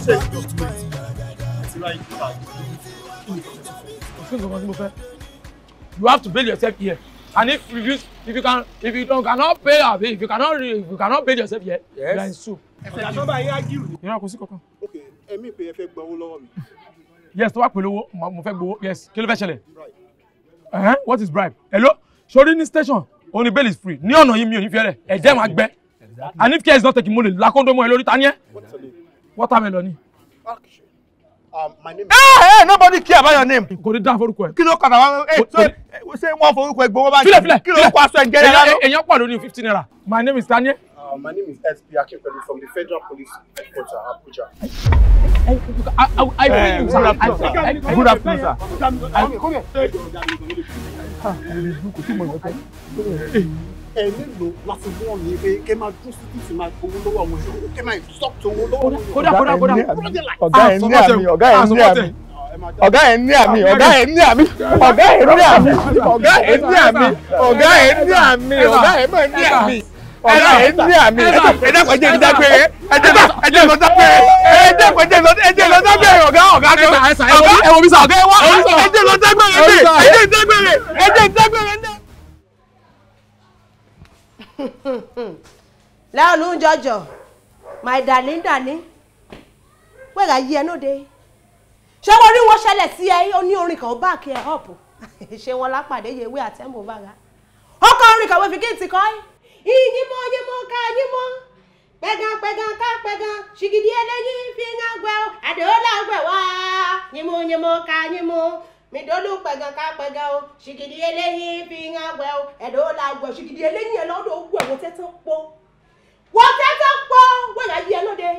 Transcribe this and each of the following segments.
Check document. Ti right card. You have to bail yourself here. And if you if you don't cannot pay, if you cannot bail yourself here, yes. You are in soup. Okay, èmi pé ẹ fẹ́ gba owó lọ́wọ́ mi. Yes, tó bá pè lówó, mo fẹ́ gbowó. Yes, kí ló fẹ́ ṣẹlẹ̀? What is bribe? Hello? Sori ní station, only bail is free. Ní ọ̀nà yìí mi ò ní fi ẹ̀rẹ̀, ẹ̀jẹ̀ máa gbẹ. And if care is not taken, mo lè lakondo mọ́ ẹ lórí ta ni ẹ́? Watermelon ni. My name is. Hey, nobody care about your name. Kò ní dá forúkọ ẹ. Kí ló kàtà wá? Ṣé wọ́n forúkọ ẹ gbowó báyìí? Filẹ̀ filẹ̀. Kí ló kó aṣọ ẹ̀jẹ̀ rẹ̀ lánàá? Èèyàn pọ̀ lórí ₦50. My name is Tanye. My name is SP Akinpelu from the Federal Police Headquarters, Abuja. Good afternoon, sir. Ẹ nílò láti wọ́n ní pé kẹ́ máa dún sí títì máa gbowó lọ́wọ́ àwọn èèyàn, kẹ́ máa stop owó lọ́wọ́ àwọn èèyàn. Kódà kódà kódà. Ọ̀gá ẹ̀ ní àmì, ọ̀gá ẹ̀ ní àmì. Ọ̀gá ẹ̀ ní àmì, ọ̀gá ẹ̀ ní àmì, ọ̀gá ẹ̀ ní àmì, ọ̀gá ẹ̀ ní àmì, ọ̀gá ẹ̀ ní àmì, ọ̀gá ẹ̀ mọ̀ ní àmì. Ọ̀gá ẹ̀ ní àmì. Ẹ dákun ẹ jẹ́ n dágbére, ẹ jẹ́ lọ dágbére, ẹ dákun ẹ jẹ́ lọ dágbére, ọ̀gá ọ̀gá tó. Ọ̀gá ẹ wá, ẹ jẹ́ lọ dágbére, ẹ jẹ́ dágbére, ẹ jẹ́ dágbére. Lẹ́ọ̀lù ń jọjọ, my darling darling, wẹ́gà yí ẹ nóde. Ṣé wọ́n rí wọn ṣẹlẹ̀ sí ẹ? Ó ní orin kan ó bá kí ẹ ọ̀pù. Ṣé wọn lápàdé yewé àtẹ́mbò bára? Ó kọ orin kan wọ́n fi kí n ti kọ́ ẹ́. Ìyímọ̀ yímọ̀ ká yímọ̀, pẹ̀gàn pẹ̀gàn ká pẹ̀gàn, ṣìgìdì eléyìí fi ń gbẹ o, àdéhùn àgbẹ̀ wá. Yímọ̀ yímọ̀ ká yímọ̀. Midolu pẹ̀gàn ká pẹ̀gàn o, ṣìgìdì eléyìí fi ń gbẹ o, ẹ̀dọ́ la gbẹ ṣìgìdì eléyìí ẹ̀ lọ́dọ̀ ogun ẹ̀ wọ́n tẹ́tán pọ̀. Wọ́n tẹ́tán pọ̀ wọ́n yà yí ẹ lóde.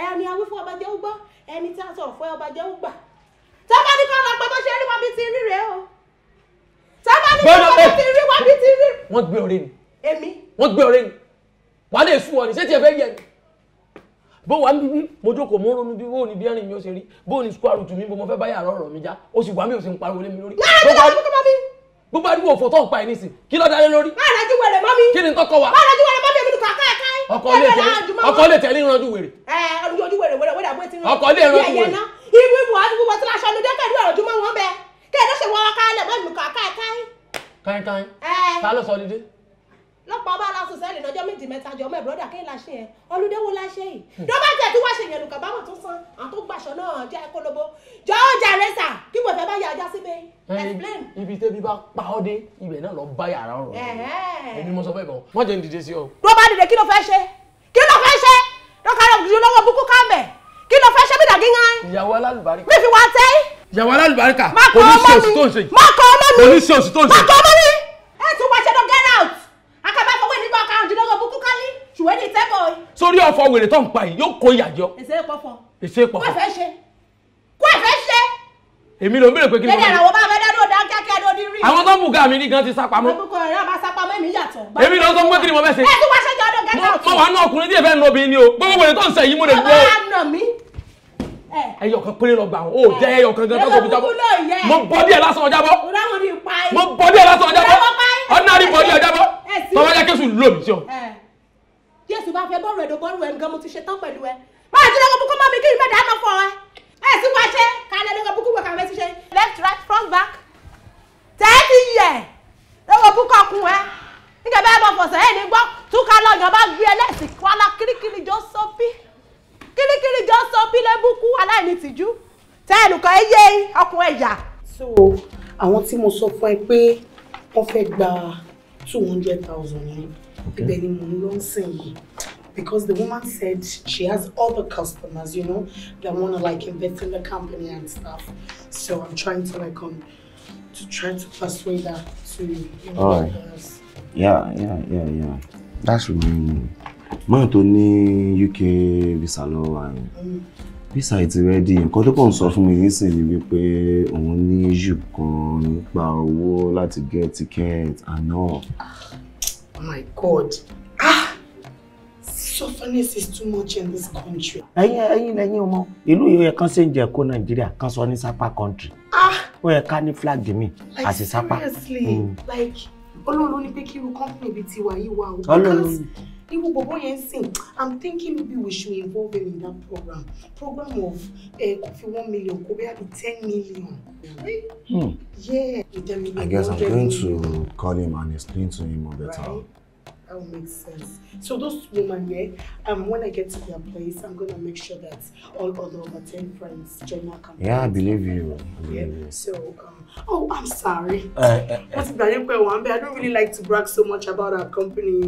Ẹni awí fún ọba jẹ́ ó gbọ́, ẹni tí a sọ̀rọ̀ fún ọba jẹ́ ó gbà. Tọ́ba ní kọ́ lọ pé bó ṣe rí wọn bí ti rí rèé o. Tọ́ba ní kọ́ lọ bí ti rí wọn bí ti rí. Wọ́n gbé ọ̀rẹ́ mi. Èmi. Wọ́n gbé ọ̀rẹ́ mi. Wàá lè sún ọ ní ṣé tí ẹ fẹ́ yẹ ni. Bó wà níbí mo jókòó mo ń ronú bí bó ní bí ẹrìn mi ó ṣe rí bó ní square root mi bó mo fẹ́ bá yàrá ọ̀rọ̀ mi já ó sì wà mí ò sì ń pariwo lé mi lórí. Gbogbo àdúgbò òfò tó ń pa ẹ̀ nísìn kí ló dá lé lórí. Má ràjú wèrè mọ́ mi. Kí ni tọkọ wa. Má ràjú wèrè mọ́ mi èmi nìkan káàká. Ọkọ lè tẹ̀lé ìrànjú wèrè. Ẹ ojú wèrè wèrè wèrè àbúrò ti rán. Ọkọ lè rànjú wèrè. Ibu ibu àti gbogbo tí láṣọ ọdún dẹ́kẹ̀dú ọ̀rọ̀jú mọ́ wọn bẹ kẹ́ẹ̀dọ́ ṣe wọ́n kálẹ̀ mọ́ mi nìkan káàká. Káyínkáyín ta ló sọ lídé? Lọ́pọ̀ ọba aláṣọ sẹ́ẹ̀lì lọ́jọ́ méjì mẹ́ta jọ ọmọ ìbúrọ́dà kí n la ṣe ẹ̀ ọlúdé wo la ṣe yìí tó bá jẹ́ tí wàá ṣe yẹn lùkà báwọn tún san àwọn tó gbàṣọ náà jẹ́ kólóbó jọ ọjà rẹ sà kí wọ́n fẹ́ bá yà ajá síbẹ̀ explain. Ibi tẹ́bí bá pa ọ́ dé ibẹ̀ náà lọ bá yàrá ọ̀rọ̀ èmi mo sọ fẹ́ bọ̀ wọ́n jẹ́ ń dìde sí ọ. Tó bá dìde kí ló fẹ́ ṣe kí ló fẹ́ ṣe lọ́kàrọ̀ jù lọ́wọ́ bukú kámbẹ̀ kí ló fẹ́ ṣe bí dàgí yán. Ìyàwó alálùbáríkà. Mi fi wá tẹ́. Ìyàwó alálùbáríkà kò ní ṣe òsì tó ń ṣe. Má kọ ọmọ mi. Kò ní ṣe òsì tó ń ṣe. Má kọ ọmọ mi. Ẹ tún wá ṣe lọ get out. Akaba fọwọ́ nígbà karùn-ún jùlọ bukú kálí ṣùgbọ́n ní tẹ́bọ̀ yìí. Sórí ọ̀fọ̀ wèrè tó ń pa yìí yóò kó ìyà jọ. Èsè pọ̀fọ̀. Èsè pọ̀fọ̀. Kó ẹ̀fẹ́ ṣe. Kó ẹ̀fẹ́ ṣe. Èmi ló ń béèrè pé kí ni mo fẹ́. Lédè àwọn bá fẹ́ dádó dá kíákíá ló ní rí. Àwọn tó ń bùgá mi ní gan ti sá pamọ́. Àbúkọ rẹ̀ máa sá pamọ́ èmi yàtọ̀. Èmi ló ń sọ pé kí ni mo fẹ́ ṣe. Ẹ tún wá ṣe jọ ọdún get out. Mo wà ní ọkùnrin tí èfẹ́ ń obìnrin ni o. Gbogbo wèrè tó ń sẹ yìí mo lè gbọ́. Bàbá nà mí. Ẹyọ kan péré lọ gbà wọn. O jẹ ẹyọ kan gan tó kò fi jábọ́. Mo bọ́ díẹ̀ lásán ọjà bọ́. Mo bọ́ díẹ̀ lásán ọjà bọ́. Ordinary body ọjà bọ́. Tọ́wọ́ jẹ́ kéṣù lò mí sí ọ. Jésù bá fẹ́ bọ́ọ̀rù ẹ̀dọ̀ bọ́ọ̀rù ẹ̀ nǹkan mo ti ṣe tán pẹ̀lú ẹ. Máa ti lọ́wọ́ bukú mọ́ mi kí n mẹ́ta máa fọ ẹ. Ẹ sì wá ṣe kálẹ̀ lọ́wọ́ bukú wọ̀ kàwé ti ṣe. Left right front back. Tẹ́ẹ̀tì yẹ̀ lọ́wọ́ bukú ọkùn ẹ. Nígbà bẹ́ẹ̀ bọ̀ fọ̀sẹ̀ ẹ̀ ní gbọ́ túká lọ́yàn bá gbé ẹlẹ́sìn kwala kirikiri jọ sọ bí. Kirikiri jọ sọ bí lẹ́bùkú aláìní tìjú. Tẹ́ẹ̀lù kan ẹ yé ọkùn ẹ̀yà. So àwọn tí mo sọ fún ẹ pé wọ́n fẹ́ gba 200,000 yẹn. Ibẹ̀ ni mo ń lọ sìn yìí because the woman said she has other customers, you know, that want to like invest in the company and stuff. So I'm trying to like to try to persuade her to, you know, all right. Us. Yeah. That's really man tó ní UK visa lọ́wọ́ yẹn. Visa ti ready. Nǹkan tó kàn sọ fún mi nísìnyí wípé òun ní issue kan nípa owó láti get ticket and all. Oh my God. Ah! Sufferness is too much in this country. Ẹ̀yin lẹ́yìn ọmọ ìlú yìí ó yẹ kán ṣe ń jẹ kó Nàìjíríà kán sọ ní Sapa country. Ah! Ó yẹ ká ní flag mi àti Sapa. Seriously, like Ọlọ́run ló ní pé kí irú company bíi tiwa yìí wà o. Ọlọ́run. Irú bọ̀bọ̀ yẹn sìn, I'm thinking maybe we should involve him in that program. Program of kò fi 1 million, kò bẹ́ẹ̀ bí 10 million. Yeah, 10 million. I guess I'm 100 going million. to call him and explain to him more better. Right? That will make sense. So those women here, when I get to their place, I'm gonna make sure that all other over 10 friends join our campaign. Yeah, I believe you. I Yeah. believe you. So, oh, I'm sorry. Wọ́n ti gbàgbé pé wọ́n bẹ́. I don't really like to brag so much about our company.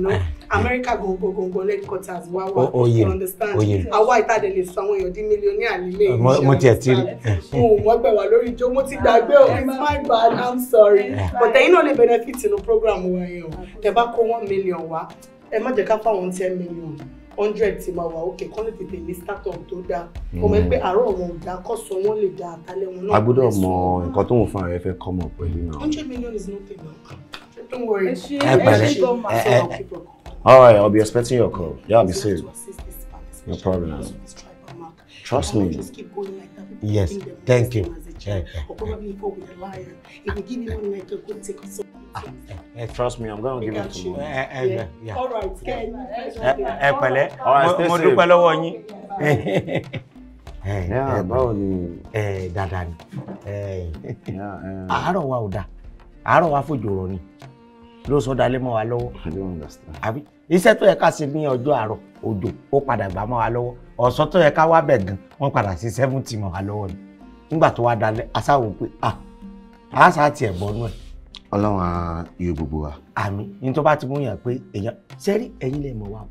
America go go go go headquarters wá wá. Ó yé You mi, understand? ó yé mi. Àwa ìtàdé lè sọ àwọn èèyàn di millionaire lílé. Mo tiẹ̀ ti rí. Mo ò mọ̀ pé wà lórí ijó, mo ti gbàgbé o, it's my bad, I'm sorry. But ẹ̀yin náà lè benefit nínú program wa yẹn o. Tẹ bá kó 1 million wá, ẹ má jẹ́ ká fáwọn 10 million. 100 ti máa wà òkè kán lè tètè ní startup tó dáa. Mo mọ̀ pé àárọ̀ wọn ò dáa, kọ́sọ̀ wọn lè dáa, àtàlẹ́ wọn náà. A gbọ́dọ̀ mọ nǹkan tóun fúnra rẹ̀ fẹ́ come up pẹ̀lú náà. 100 million is nothing now. Don't worry. Ẹ ṣé, Ẹ pẹ̀lẹ́. So I'll keep up. All right, I'll be expecting your call. Yeah, be safe. To assist this man, No especially problem. because of his tribal mark. Trust I me. Just keep going like that. People Yes, think they're thank you. as a child, or probably fall with a lion. If we give him money, I can go take us some. Trust me, I'm gonna give it to you. Ẹ yeah. All right, Ken. Ẹ pẹ̀lẹ́. All right, stay Mo safe. dúpẹ́ lọ́wọ́ yín. Yeah, báwo ni? Ẹ dáadáa ni. Yeah, Àárọ̀ wa ò dáa, àárọ̀ wa fòjò rọ̀ ni ló sọ dalé mọ́ wa lọ́wọ́. I don't understand. Àbí iṣẹ́ tó yẹ ká ṣe ní ọjọ́ àárọ̀, òjò ó padà gbà mọ́ wa lọ́wọ́. Ọ̀sán tó yẹ ká wá bẹ̀ gan, wọ́n padà sí 70 mọ́ wa lọ́wọ́ ni. Nígbà tó wá dalẹ̀, aṣáwò pé ah, àṣà tiẹ̀ bọ́nú ẹ̀. Ọlọ́run á yọ gbogbo wa. Àmì ní tó bá ti mú yàn pé èèyàn sẹ́rí, ẹ̀yin lè mọ̀ wá o,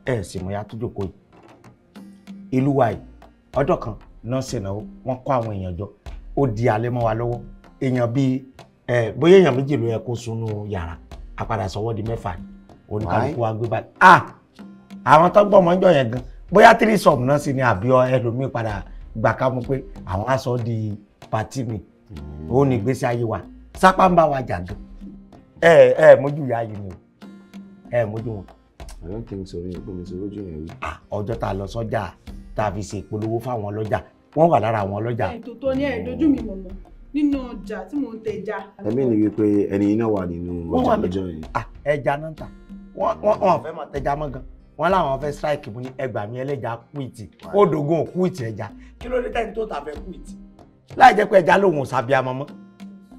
ẹ̀ sì mọ̀ ya tó jókòó yìí. Ìlú wa yìí, ọjọ́ kan náà ṣènáwó, wọ́n kó àwọn èèyàn jọ, ó di alẹ́ mọ́ wa lọ́wọ́. Èèyàn bíi ẹ̀ bóyá èèyàn méjì ló yẹ kó sunú yàrá, àpadà sọwọ́ di mẹ́fà ni. Oníkálukú wa gbé báyìí. Ah, àwọn tó gbọ́ mọ́ ń jọ yẹn gan, bóyá threesome náà sì ni, àbí ẹlòmíì padà gbà ká mú pé àwọn aṣọ di party mi. Ó ní ìgbésí ayé wa sápá ń bá wa jà gan. Ẹ ẹ mójú ìyá yìí ni o, ẹ mójú wọn. I don't think so. Mi ò pé mi ti rójú yẹn rí. Ah, ọjọ́ tá a lọ sọ́jà, tá a fi ṣe ìpolówó fáwọn ọlọ́jà, wọ́n wà lára àwọn ọlọ́jà. Ẹ̀ tó ní ẹ̀ dojú mi mọ̀mọ́ nínú ọjà tí mò ń tẹja. Ẹ̀mí ni wípé ẹni iná wà nínú Wọ́n ọjà wà ní- lọ́jọ́ yẹn. Ah, ẹja náà ń tà. Wọ́n fẹ́ máa tẹja mọ́ gan. Wọ́n láwọn fẹ́ strike mú ní ẹgbàá mi, ẹlẹ́ja quit, ó dogun quit ẹja. Kí ló dé tẹ́ni tó tà fẹ́ quit? Láì jẹ́ pé ẹja lòun ò sábíamọ́ mọ́.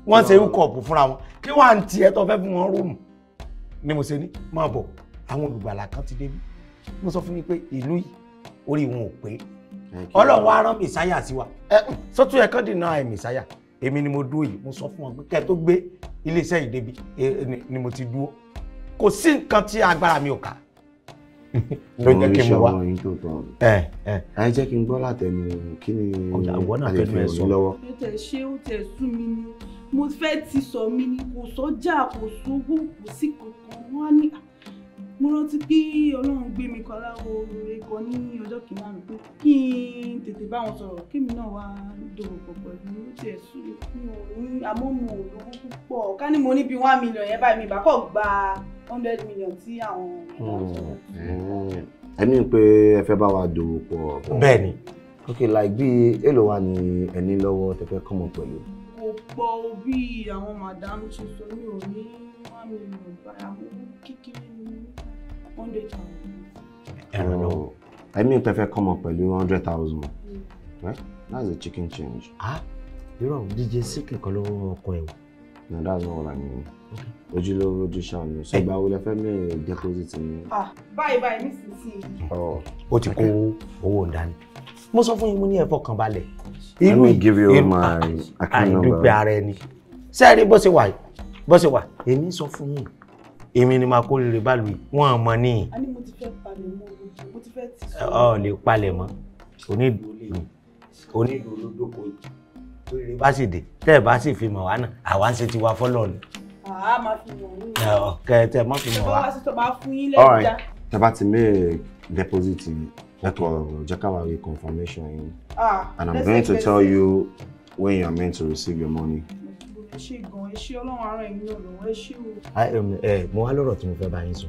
Wọ́n ṣe hookup fúnra wọn. Kí wọ́n à ń tiẹ̀ tó fẹ́ fún wọn room? Ni mo ṣe ní máa bọ̀, àwọn olùgbàlà kan ti débi. Mo sọ fún yín pé ìlú yìí, orí wọn ò pé. Ọlọ́run wa rán mẹ̀sáyà sí wa. Ẹ sọ́tún ẹ̀ kán dìnnà ẹ̀ mẹ̀sáyà. Èmi ni mo dúró yìí, mo sọ fún wọn pé kẹ́ ẹ tó gbé iléeṣẹ́ yìí débi ni mo ti dúró. Kò sí nǹkan tí agbára mi ò ká ló jẹ́ kí n mú wá. Ọmọ yín tó tọ̀. Ẹ ẹ Ẹ jẹ́ kí n gbọ́ látẹnu, kí ni Ọ̀gá, ìwọ náà a lè fẹnu fi ẹ ràn sọ. yín lọ́wọ́? Ẹ tẹ̀ ṣé ó tẹ̀ sú mi ni, mo fẹ́ ti sọ mi ni, kò sọ́jà, kò sówó, kò sí kankan. Wọ́n á ní, "Ah, mo rántí pé Ọlọ́run gbé mi kan láwo oore kan ní ọjọ́ kìíní àná pé kí n tètè bá wọn sọ̀rọ̀, kémi náà wá dòwò pọ̀ pẹ̀lú." Ó tiẹ̀ sú mi, mi ò ní, àmọ́ mo ò lówó púpọ̀. Ká ní mo ní bíi 1 million yẹn báyìí, mi ìbá kọ̀ gba 100 million tí àwọn Ẹ̀mí pé ẹ fẹ́ bá wa dòwò pọ̀. Bẹ́ẹ̀ ni. Ok, like bí èlò wa ni ẹni lọ́wọ́ tẹ fẹ́ come up pẹ̀lú? Kò pọ̀ o, bí àwọn madam ṣe sọ, mi ò ní 1 million báyìí, àmọ́ owó kékeré ni, 100,000. Ẹ ràn lọ́wọ́. Ẹ̀mí pé ẹ fẹ́ come up pẹ̀lú 100,000. Right? That's a chicken change. Ah, irọ́, DJ Síkì kan ló ọkọ ẹ̀ o. No, that's not what I mean. Ojúlówó ojú ṣàánú. So ìgbà wo lẹ fẹ́ mẹ́rin deposit yín? Ah, báyìí báyìí nísinsìnyí. Oh. Ó ti kó owó dání. Mo sọ fún yín, mo ní ẹ fọkàn balẹ̀. Let me give you my account number. Àìdúpẹ́ ara ẹni. Sẹ́ẹ̀rí bó ṣe wà yìí, bó ṣe wà, èmi sọ fún yín, èmi ni máa kórìíre bá lu yìí, wọ́n mọ̀ ní. A ní mo ti fẹ́ palẹ̀ mọ́ ojú, mo ti fẹ́ ti sọ. Ọ lè palẹ̀ mọ́, onídùú lè mi, onídùú olódókòó yìí. Kórìíre bá sì dé, tẹ́ ẹ bá sì fi mọ̀ wá náà, àwa ń ṣe tiwa fọ́lọ́ ni. Àá máa fi wọ̀n yín. Kẹ tẹ mọ́ fi mọ̀ Bá wá. wá sí tó máa fún yín All lẹ́jà. right. Tẹ́ bá ti make deposit yín, lẹ́kọ̀ọ́ jẹ́ ká wá rí confirmation yín. Ah, And I'm going to tell you when you are meant to receive your money. Ẹ ṣé gan, ẹ ṣé, Ọlọ́run ara ẹ̀yin náà lọ́wọ́, ẹ ṣé o. Ẹ mo wá lọ́rọ̀ tí mo fẹ́ bá yín sọ.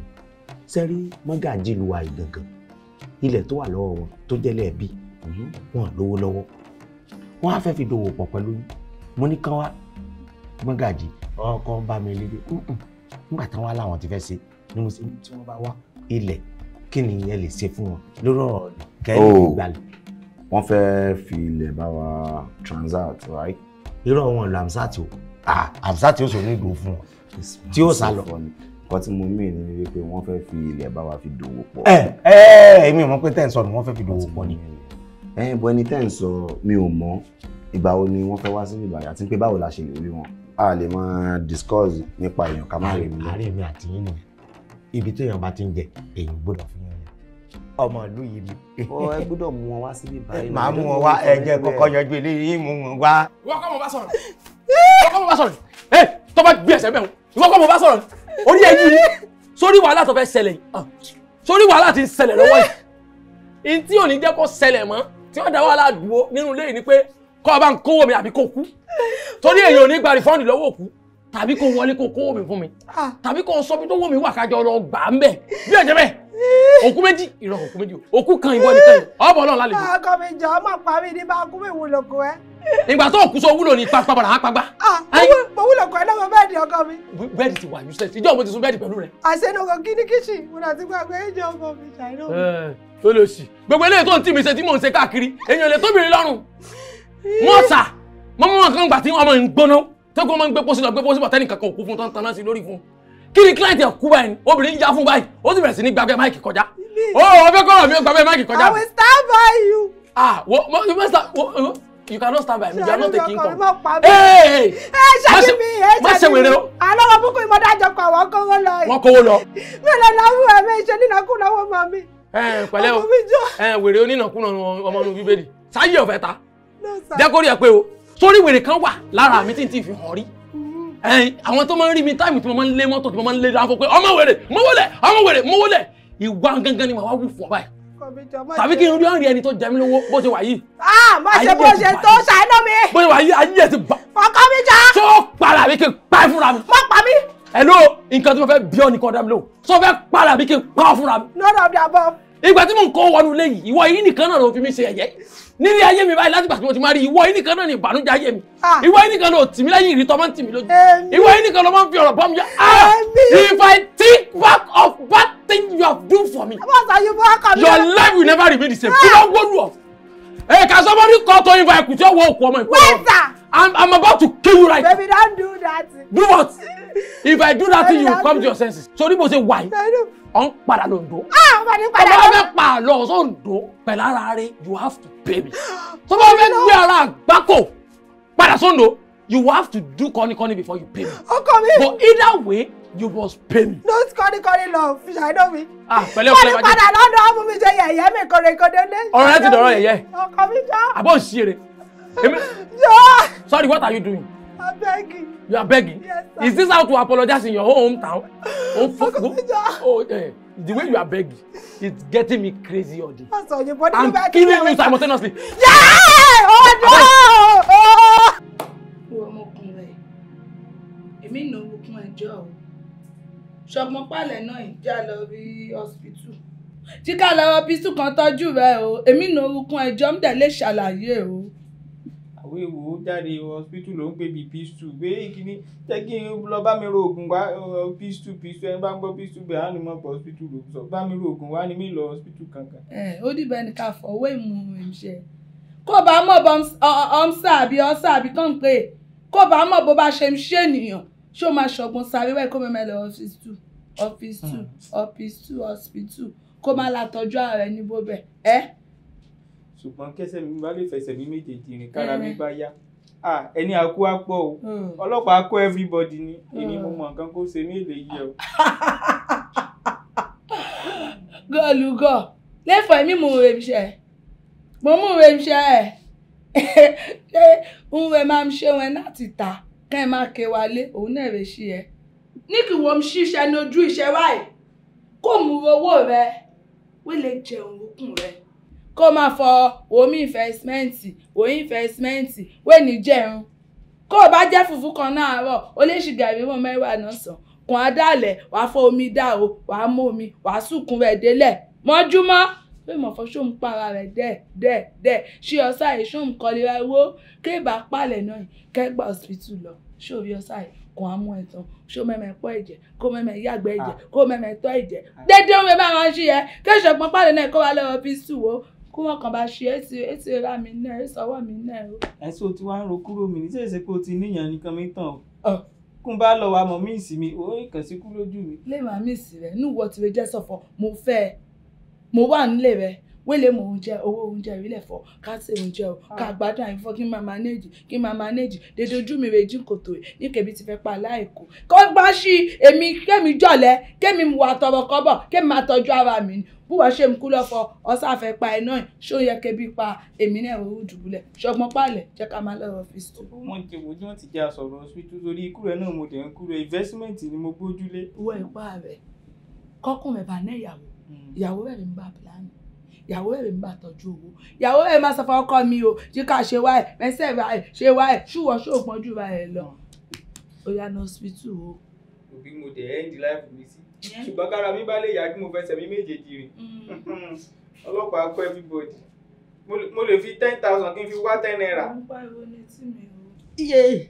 Sẹ́rí mọ́gàjì lu wa ìgangan, ilẹ̀ tó wà lọ́wọ́ wọn tó jẹ́lẹ̀ ẹbí wọn lówó lọ́wọ́, wọ́n á fẹ́ fi dòwò pọ̀ pẹ̀lú yín. Mo ní kán wá, mọ́gàjì ọkọ ń bá mi lédè nígbà táwọn wá láwọn ti fẹ́ ṣe ni mo ṣe ní tí wọ́n bá wá Ilẹ̀ kí ni ìyẹn lè ṣe fún wọn lórí ọ̀rọ̀ kẹ́lẹ́ ìgbàlẹ̀. Wọ́n fẹ́ fi ilẹ̀ bá wa transact, right? Irọ́ wọn lọ Amsat o. Amsat ó sọ ní ìdòwò fún wọn tí ó sá lọ. Nǹkan tí mo mì ní wípé wọ́n fẹ́ fi ilẹ̀ bá wa fi dòwò pọ̀. Ẹ èmi ò mọ̀ pé tẹ́ ń sọ ni wọ́n fẹ́ fi dòwò pọ̀ ni. Ẹ bọ ẹni tẹ́ ń sọ mi ò mọ̀ ìgbà wo ni wọ́n fẹ́ wá sí Ìbàdàn àti pé báwo la ṣe lè rí wọn. A lè máa discuss nípa èèyàn ká má rí mi. Àárẹ̀ mi àti yín nìyẹn. Ibi tí èèyàn bá ti ń jẹ èèyàn gbọ́dọ̀ fún yẹn. Ọmọ ìlú yìí ni. Ọ ẹ gbọ́dọ̀ mú wọn wá síbí báyìí. Màá mú wọn wá, ẹ jẹ́ kọ́kọ́ yanjú eléyìí mú wọn wá. Ìwọ kọ́ mo bá sọ̀rọ̀. Ìwọ kọ́ mo bá sọ̀rọ̀. Ẹ tó bá gbé ẹsẹ̀ bẹ́ẹ̀ ìwọ kọ́ mo bá sọ̀rọ̀. Orí ẹ yìí sórí wàhálà tó fẹ́ ṣẹlẹ̀ yìí. Sórí wàhálà ti ń ṣẹlẹ̀ lọ́wọ́ yìí. Ihun tí ò ní jẹ́ kó ṣẹlẹ̀ mọ́ tí wọ́n dá wàhálà dúró nínú ilé yìí ni pé kọ́ ọ bá ń kówó mi àbí kó kú. Torí èèyàn ò ní gba rìfọ́ọ̀nì lọ́wọ́ òkú tàbí kó wọlé kó kówó mi fún mi tàbí kó sọ bí tó wó mi wà kájọ lọ gbà ń bẹ̀ bí ẹ̀jẹ̀ bẹ́ẹ̀ òkú méjì ìrọ̀ òkú méjì òkú kan ìwọ nìkan yìí ọ̀bọ̀ náà lálejò. Ọkọ mi jọ ọmọ pa mi ní bá kú mi wúlò kó ẹ. Ìgbà tó òkú sọ wúlò ní pápá padà á pagbá. Mo wúlò kó ẹ lọ́wọ́ bẹ́ẹ̀dì ọkọ mi. Bẹ́ẹ̀dì ti wà useless ìjọ mo ti sun bẹ́ẹ̀dì pẹ̀lú rẹ. Àṣẹnukọ kíní kíṣì mo náà ti gbàgbé ìjọ ọkọ mi ṣàìnà. Tó lè sì gbogbo eléyìí tó ń tì mí ṣe tí mò ń ṣe káàkiri èèyàn lè tóbìnrin lọ́rùn. Wọ́n sà mọ́mọ́ wọn kan gbà tí ọmọ ń gbóná tó kó máa ń gbé pósí lọ gbé pósí bọ̀ tẹ́nì kankan òkú fún tán taná sí lórí fún. Kí ni client ẹ̀ kú báyìí obìnrin ya fún báyìí ó sì bẹ̀rẹ̀ sí ní gbàgbé máìkì kọjá. Ó ọbẹ̀ kọ́rọ̀ mi ó gbàgbé máìkì kọjá. I will stand by you. Ah wo wo you cannot stand by me, you are not taking income. Ee ṣáàbí mi ẹ má ṣe wèrè o. Àlọ́ wọn búkú ìmọ̀dájọ́ kan àwọn kówó lọ. Wọ́n kówó lọ. Mi ò lè lọ fún ẹ̀mí ìṣe nínàkúnà wọn mọ̀ mi. Ẹ pẹ̀lẹ́ o wèrè onínàkúnà ọmọ inú Bíbélì sáyé ọ̀fẹ́ ta jẹ́ kó rí ẹ pé o sórí wèrè kan wà lára mi tí n ti fi hàn rí. Àwọn tó máa ń rí mi táìmù tí mo máa ń lé mọ́tò tí mo máa ń lé dáńfó pé ọmọ wèrè mọ́wọ́lẹ̀ ọmọ wèrè mọ́wọ́lẹ̀ ìwà gangan ni màá wá wù fún ọ báyìí. Tàbí kí n rí ọ̀rìn ẹni tó jẹ mí lówó bó ṣe wà yìí. Má ṣe bó ṣe tó ṣàánú mi. Bó ṣe wà yìí ayé ẹ ti bà. Ọkọ mi já. Tó para mi kí n pa ẹ́ fúnra mi. Má pa mí. Hello, nǹkan tí mo fẹ́ bí ọ nìkan dá mi lóhùn. Tó fẹ́ para mi kí n pa ọ́ fúnra mi. None of the above. Ìgbà tí mò ń kó wọnú ilé yìí, ìwọ yìí nìkan náà ló fi mí ṣe ẹ̀yẹ. Nílé ayé mi báyìí látìgbà tí mo ti máa rí ìwọ yìí nìkan náà ní ìbànújẹ́ ayé mi. Ìwọ yìí nìkan ló tì mí lẹ́yìn ìrìtọ́ máa ń tì mí lójú. Ìwọ yìí nìkan ló máa ń fi ọ̀rọ̀ bọ́ mi jẹ́. If I think back of bad thing you have done for me, your life will never remain the same. Kí ló ń wọ́lú ọ? Ẹ kà somebody call to invite kùtì ọwọ́ òkú ọmọ ìkú. Wait sir. I'm about to kill you right now. Baby, don't do that. Do what? If I do that thing, you will come to your senses. Sori bó ṣe wà yìí, ọ̀ ń padà lóńdó. Tó bá fẹ́ pa lọ sóńdó pẹ̀lú ara rẹ̀, you have to pay me. Tó bá fẹ́ gbé ara àgbákò padà sóńdó, you have to do kọ́nikọ́ni before you pay me. Ọkọ mi. But either way, you must pay me. Don't kọ́nikọ́ni lọ, ṣàìdọ́ mi. Ah, pẹ̀lẹ́ ọ̀pẹ̀lẹ́ bàjẹ́. Wọ́n ní padà lọ́dọ̀ ọmọ mi ṣe yẹ̀yẹ́ mi kọ̀rẹ̀kọ̀dé lé. Ọ̀rọ̀ rẹ ti dọ̀rọ̀ yẹ̀yẹ́. Ọkọ mi já. Àbọ̀ ń ṣeré. Sorry, what are you doing? I'm begging. You are begging? Yes, sir. Is this how to apologize in your hometown? Oh, the way you are begging, it's getting me crazy all day. I'm killing you simultaneously. Yeah! Oh no! Wo ọmọkùnrin èmi ìnáwó kún ẹjọ́ o. Ṣọgbọ́n pàlẹ́ náà ìjà lọ rí hospital. Jíkà lọ hospital kan tọ́jú rẹ o. Èmi ìnáwó kún ẹjọ́ ń dẹ̀ lè ṣàlàyé o. Àwọn èèwò jáde hospital ló ń pè bí pistol gbé kíní jẹ́ kí n lọ bá mi ro oògùn wá pistol pistol ẹni bá ń gbọ́ pistol bẹ́ẹ̀ á ní mọ̀ pọ̀ hospital ló sọ bá mi ro oògùn wá ní mi lọ hospital kankan. Ẹ ó dìbẹ́ ní ká fọwọ́ ìmú ìṣe kó bá mọ̀ bọ́ ọmsà àbí ọ̀sà àbí tó ń pè é kó bá mọ̀ bó bá ṣe ń ṣe ènìyàn ṣé ó máa ṣọ̀gbọ́n sáré wẹ̀ kó mẹ́mẹ́ lọ hospital hospital hospital kó má la tọ́jú ara rẹ̀ ní bó bẹ̀ ẹ́. Ṣùgbọ́n kẹsẹ̀ mi bá lè fẹsẹ̀ mi méjèèjì rìn kára mi bá yá ẹni àkú á pọ̀ o ọlọ́pàá kó everybody ni èmi mo mọ nǹkan kó ṣe mí èlé yẹ o. Gọ́ọ̀lùgọ̀ lẹ́fọ̀ọ́ èmi mú un rẹ̀ ṣe mo mú un rẹ̀ ṣe ẹ̀ ṣé ń rẹ̀ máa ń ṣe wọn láti ta kẹ́ ẹ̀ máa ké wálé òun náà rẹ̀ ṣí ẹ. Ní kí wọ́n ṣiṣẹ́ ní ojú iṣẹ́ wáyé kó mú owó rẹ̀ wọ́n lè jẹun òkun rẹ̀ kó máa fọ omi ìfẹsímẹ́ǹtì òyìn ìfẹsímẹ́ǹtì wẹ́ẹ̀ ní jẹun kó o bá jẹ́ fùfú kan náà rọ̀ o lè ṣì gàrí mọ́ mẹ́wàá náà sàn kùn á dàlẹ̀ wàá fọ omi dà o wàá mú omi wàá sùnkún rẹ̀ délẹ̀ mọ́júmọ́ pé mọ̀fọ́ ṣóun para rẹ̀ dẹ̀ dẹ̀ dẹ̀ ṣé ọ̀sà yìí ṣóun kọ́lé ra owó kébà palẹ̀ náà kẹ́gbà hospital lọ ṣóòrí ọ̀sà yìí Kò á mú ẹ̀tàn ṣó mẹ́mẹ́ pọ́ ẹ̀jẹ̀ kó mẹ́mẹ́ yàgbẹ́ ẹ̀jẹ̀ kó mẹ́mẹ́ tọ́ ẹ̀jẹ̀ dédé òun bá wọn ṣí yẹ kéṣọ̀ pọ́n pàdé náà kó wá lọ́wọ́ fi sùn wo kó wọn kàn bá ṣe é ti é ti ra mi náà é sọwọ́ mi náà o. Ẹ̀sùn tí wàá ń ro kúrò mi ní sèse kó o ti níyàn nìkan mi tàn o kún bá lọ wa mọ̀ mí ìsinmi ó kàn sí kú lójú mi. Lè má mí sí rẹ níwọ tí rẹ jẹ́ sọ̀fọ̀ mo fẹ́ ẹ mo wà nílé rẹ wélé mò ń jẹ owó oúnjẹ ìrìlẹ̀ fọ ká ṣe oúnjẹ o ká gbádùn àyìnfọ́ kí n máa manage kí n máa manage dédé ojú mi rè jí kòtò ní kèbí ti fẹ́ pa láìkó kó gbá sí èmi kémi jọ̀lẹ́ kémi wà tọrọkọ́bọ̀ kémi máa tọ́jú ara mi ni bí wọ́n ṣe ń kú lọ́fọ̀ ọ̀sáfẹ́ pa iná ẹ̀ ṣó yẹ kébi pa èmi náà ò dùbúlẹ̀ ṣọgbọ́n pàlẹ̀ jẹ́ ká máa lọ́rọ̀ fi sùn. Wọ́n ti wojú wọn ti jẹ́ àsọ̀rọ̀ hospital torí ikú rẹ̀ náà mo dẹ̀ ń kúrò investment ni mo gbójúlé. Wọ ìpa rẹ̀ kọ́kùn rẹ̀ bá ná ìyàwó ìyàwó rẹ̀ ń bá pílánì ìyàwó rẹ̀ ń bá tọ́jú owó ìyàwó rẹ̀ máa sọ fún ọkọ mi o jí ká ṣe wá ẹ̀ mẹsẹ̀ rà ẹ̀ ṣe wá ẹ̀ ṣùwọ́ ṣògbọ́n jù ra ẹ̀ lọ ó yá ní hospital o. Òbí mo dẹ̀ end life mi sí ṣùgbọ́n kára mi bá lè yá kí mo fẹsẹ̀ mi méjèèjì rìn ọlọ́pàá kọ́ everybody mo lè fi 10,000 kí n fi wá 10 naira. Mo ń pariwo létí mi o. Iye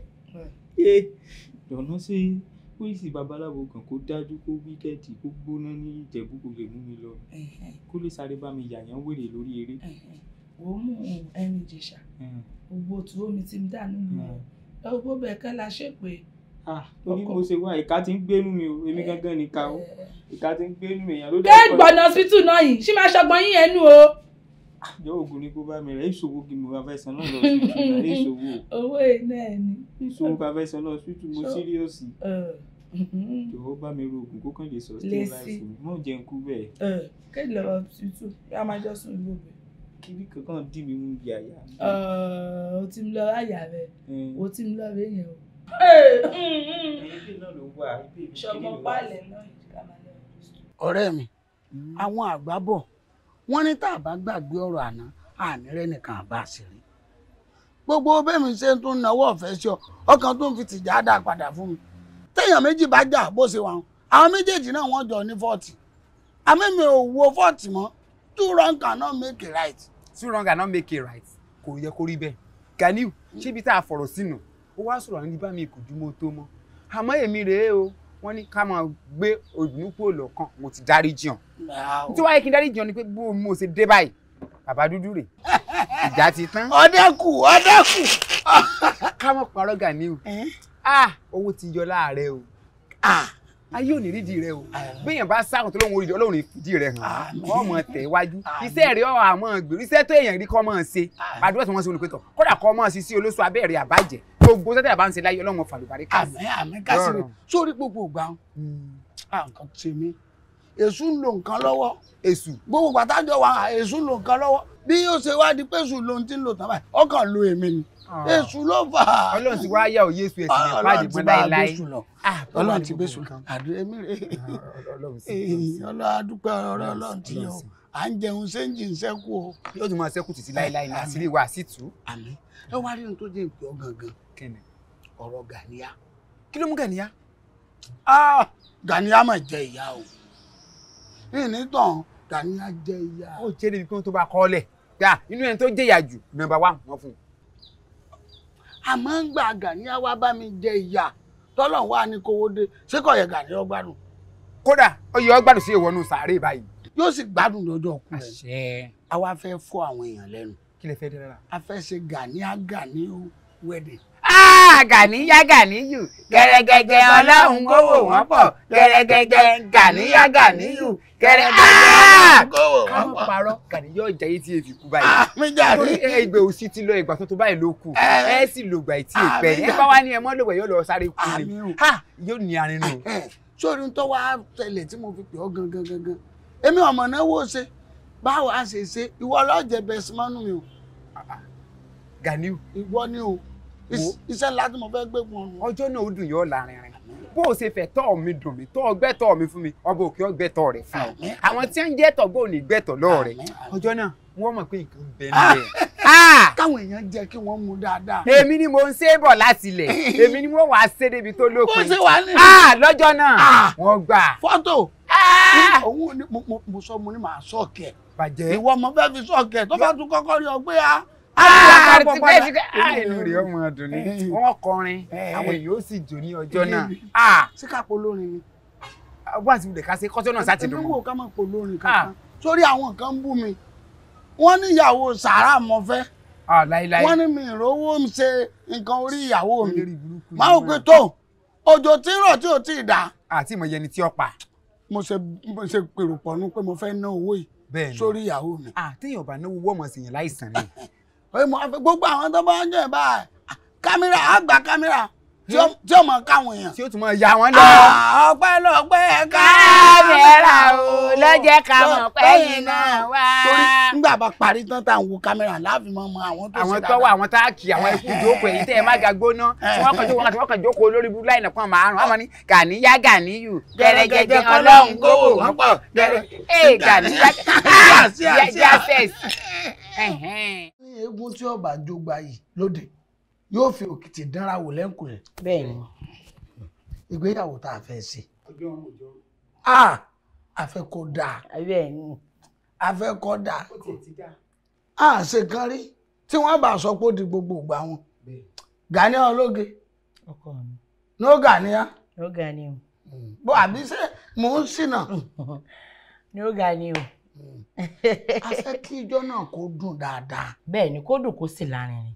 iye lọ́nà sí wíìsì babaláwo kan kó dájú kó wíkẹ́ẹ̀tì kó gbóná ní Ìjẹ̀bú kó lè mú mi lọ kó lè sáré bá mi yàyàn wèrè lórí eré. Wò ó mú ẹrin Ìjẹ̀ṣà gbogbo òtún omi tí ń dà nínú rẹ̀ gbogbo bẹ́ẹ̀ kẹ́ la ṣe pé. Torí mo ṣe wá ìka tí ń gbénú mi o èmi gangan nìka o ìka tí ń gbénú mi èèyàn ló dé. Ké gbọ̀nà hospital náà yìí ṣí máa ṣọgbọ́n yín ẹnu o. Jọ oògùn ni kó bá mi rẹ̀ ìṣòwò kí mo bá fẹ́ san náà lọ sí ìṣòwò ìṣòwò. Owó iná ẹ̀ ni. Ìṣòwò bá fẹ́ san lọ sí mo síríọ̀sì. Jọ̀wọ́ bá mi ro oògùn kó kàn lè sustain life mi mọ̀ jẹun kú bẹ́ẹ̀. Kéde lọ hospital bí a máa jọ sùn lóògbé. Kíbi kankan dì mí mú bí àyà. O ti ń lọ àyà rẹ o ti ń lọ rẹ yẹn o. Ọ̀rẹ́ mi àwọn àgbà bọ̀ wọ́n ní tá a bá gbàgbé ọ̀rọ̀ àná ànírẹ́ nìkan àbá sí rí gbogbo bẹ́ẹ̀ mi ṣe tún náwó ọ̀fẹ́ sí ọ ọkàn tó ń fi tìjà dá padà fún mi téèyàn méjì bá jà bó ṣe wà àwọn méjèèjì náà wọ́n jọ ní fọ́ọ̀tì àmì mi ò wo fọ́ọ̀tì mọ́ two wrong cannot make a right. Two wrong cannot make a right kò yẹ kó rí bẹ́ẹ̀ Ganiu ṣébi tá a fọ̀rọ̀ sínú ó wá sọ̀rọ̀ ní bá mi kò ju mo tó mọ́ àmọ́ èmi rèé o wọ́n ní ká máa gbé òdùnú kúrò lọ́kàn mo ti dárí jiyàn tí wáyé kí n dárí jiyàn ni pé bó mo ṣe dé báyìí bàbá dúdú rè ìjà ti tán. Ọdẹkù ọdẹkù. Ká mọ̀ parọ́ Ganiu owó ti yọ láàrẹ o ayé ò ní rídìí rẹ o béèyàn bá sáàkùn tó lóun orí Ọlọ́run ìdí rẹ hàn ọmọ tẹ̀ wájú iṣẹ́ rẹ ọ̀ àmọ́ gbèrú iṣẹ́ tó èèyàn rí kọ́ mọ́ ṣe àdúrà tí wọ́n ṣe olùpẹ̀tọ̀ kódà kọ́ mọ́ sí sí olóṣù abẹ́rẹ́ àbájẹ́ gbogbo sẹ́tẹ̀ bá ń ṣe láyé Ọlọ́run fàlùbárí kásì. Àmín àmín kásì rẹ sórí gbogbo ìgbà nǹkan ṣe mí èṣù ń lo nǹkan lọ́wọ́ èṣù gbogbo pàtàjọ wa èṣù ń lo nǹkan lọ́wọ́ bí yóò ṣe wá di pé èṣù ló ń ti ń lò tán báyìí ọkàn lo èmi ni èṣù ló fà á. Ọlọ́run ti wá yá òye èṣù ẹ̀sìn ní ìpàdé mọ́ láéláé. Ọlọ́run ti bẹ́sù lọ àdúrà èmi rè é Ọlọ́run adúpẹ́ ọ̀rọ̀ Ọlọ́run ti yọ à ń jẹun séńjì ń sẹ́kù o. Yóò tún máa sẹ́kù títí láéláé ní àṣírí wa sí tú. Àmín ẹ wá rí ohun tó jẹ́ ìpè ọ gangan ọ̀rọ̀ Ganiya. Kí ló mú Ganiya? Ganiya mà jẹ ìyá o nítàn Ganiya jẹ ìyá. Ó jẹ́ débi pé wọ́n tó bá kọ́ lẹ̀ gbà inú ẹni tó jẹ̀yà jù nọ́mbà wá wọ́n fún un. Àmọ́ ń gba Ganiya wá bá mi jẹ ìyá tọ́lọ̀ wá ní kówó dé ṣé kò yẹ Ganiya gbádùn. Kódà ó yẹ ó gbádùn sí ìwọ́nú sàárè báyìí. Yóò sì gbádùn lọ́jọ́ ọkù rẹ̀. Àwa fẹ́ fọ́ àwọn èèyàn lẹ́nu. Kí lẹ fẹ́ dé rárá. A fẹ́ ṣe Ganiya Ganiyu wedding. Ganiya Ganiyu gẹrẹgẹgẹ Ọlọ́run kó wò wọ́n pọ̀ gẹrẹgẹgẹ Ganiya Ganiyu gẹrẹgẹgẹ Ọlọ́run kó wò wọ́n pọ̀. Ká parọ́ Ganiya ọjà yìí tí èfi kú báyìí. Torí ìgbẹ́ òsì ti lọ ìgbà tuntun báyìí ló kù ẹ sì lògbà ìtì ìpẹ́ ẹ bá wá ní ẹ mọ́ lògbà yóò lọ sáré kú ni yóò ní arínú. Sórí ń tọ́ wá tẹ̀lé tí mo fi pè ọ́ gangan gangan èmi ọmọ náà wò ṣe báwo a ṣe ṣe ìwọ ọlọ́jẹ̀ bẹ̀sí mọ́nú mi o. Ganiu. Ìwọ ni o iṣẹ́ ńlá tí mo fẹ́ gbé fún ọ. Ọjọ́ náà ó dùn yóò lárinrin bó o ṣe fẹ́ tọ́ mi dùn mí tọ́ ọgbẹ́ tọ́ mi fún mi ọba òkè ọgbẹ́ tọ́ rẹ̀ fún ọ àwọn tí ń jẹ́ tọ́gbọ́ ò ní gbẹ́tọ̀ lọ́ọ̀ rẹ̀ ọjọ́ náà wọ́n mọ̀ pé nǹkan ń bẹ nílẹ̀. Káwọn èèyàn jẹ́ kí wọ́n mú dáadáa. Èmi ni mo ń ṣe é bọ̀ láti ilẹ̀ èmi ni mo wàá ṣe débi tó lópin. Bó ṣe wà ní. Lọ́jọ́ náà wọ́n gbà. Fọ́tò òun ni mo sọ mo ní màá sọ̀kẹ̀. Bàjẹ́. Ìwọ mo fẹ́ fi sọ̀kẹ̀ tó bá tún kọ́kọ́ rí ọ pé Inú rẹ̀ ọmọ ọdún ni wọ́n kọrin àwọn èèyàn ó sì jó ní ọjọ́ náà. Ṣé ká polórin ni? Wọ́n àti ìwúlẹ̀ ká ṣe kọ́jọ́ náà sáti dùn. Èmi wò ká má polórin kankan. Sórí àwọn kan ń bú mi. Wọ́n ní ìyàwó sàárà mọ́ fẹ́. Wọ́n ní mi ìrówó ń ṣe nǹkan orí ìyàwó mi. Máa wò pé tó òjò tí ń rọ̀ tí ò tí ì dá. Àti ìmọ̀ yẹni tí ó pa. Mo ṣe pèrò pọ̀nú pé mo fẹ́ ná owó yìí sórí ìyàwó mi. Téèyàn bá náwó wọ́ọ̀mọ̀ sí yẹn láìsàn ni. Gbogbo àwọn tó bá ń jẹ́ báyìí kámẹ́rà á gba kámẹ́rà tí ó mọ̀ káwọn èèyàn. Tí ó tún mọ̀ ya wọ́n lọ. Ọpẹ́lọpẹ́ kámẹ́rà o ló jẹ́ ká mọ̀ pé yín náà wá. Torí nígbà bá parí tán tá à ń wo kámẹ́rà láàfin mọ́ mọ́ àwọn tó ṣe dáadáa. Àwọn tó wà, àwọn tá a kì, àwọn ikú jókòó èyí tẹ́ ẹ má ga gbóná. Tí wọ́n kàn jókòó, wọ́n kàn jókòó lórí burúkú láìnà kan márùn-ún. Wọ́n mọ̀ ní Gàníyá Gàníyù gẹ́rẹ́gẹ́gẹ́ Ọlọ́run kówó wọ́n pọ̀ gẹ́rẹ́. Ee Gàníyá Gàníyá. Eégún tí ọba jogba yìí lóde yóò fi òkìtì dánra wò lẹ́kùn rẹ̀. Bẹ́ẹ̀ni. Ìgbéyàwó tá a fẹ́ ṣe. A fẹ́ kó dáa. Bẹ́ẹ̀ni. A fẹ́ kó dáa. A ṣe kan rí tí wọ́n bá sọ pé ó di gbogbo ìgbà wọn. Gàníyà ológe. Ọkọ mi. No Gàníyà. No Gàníyà. Bó àbí ṣe mò ń ṣìnà. No Gàníyà. A fẹ́ kí ijó náà kó dùn dáadáa. Bẹ́ẹ̀ni, kó dùn kó sì lárinrin.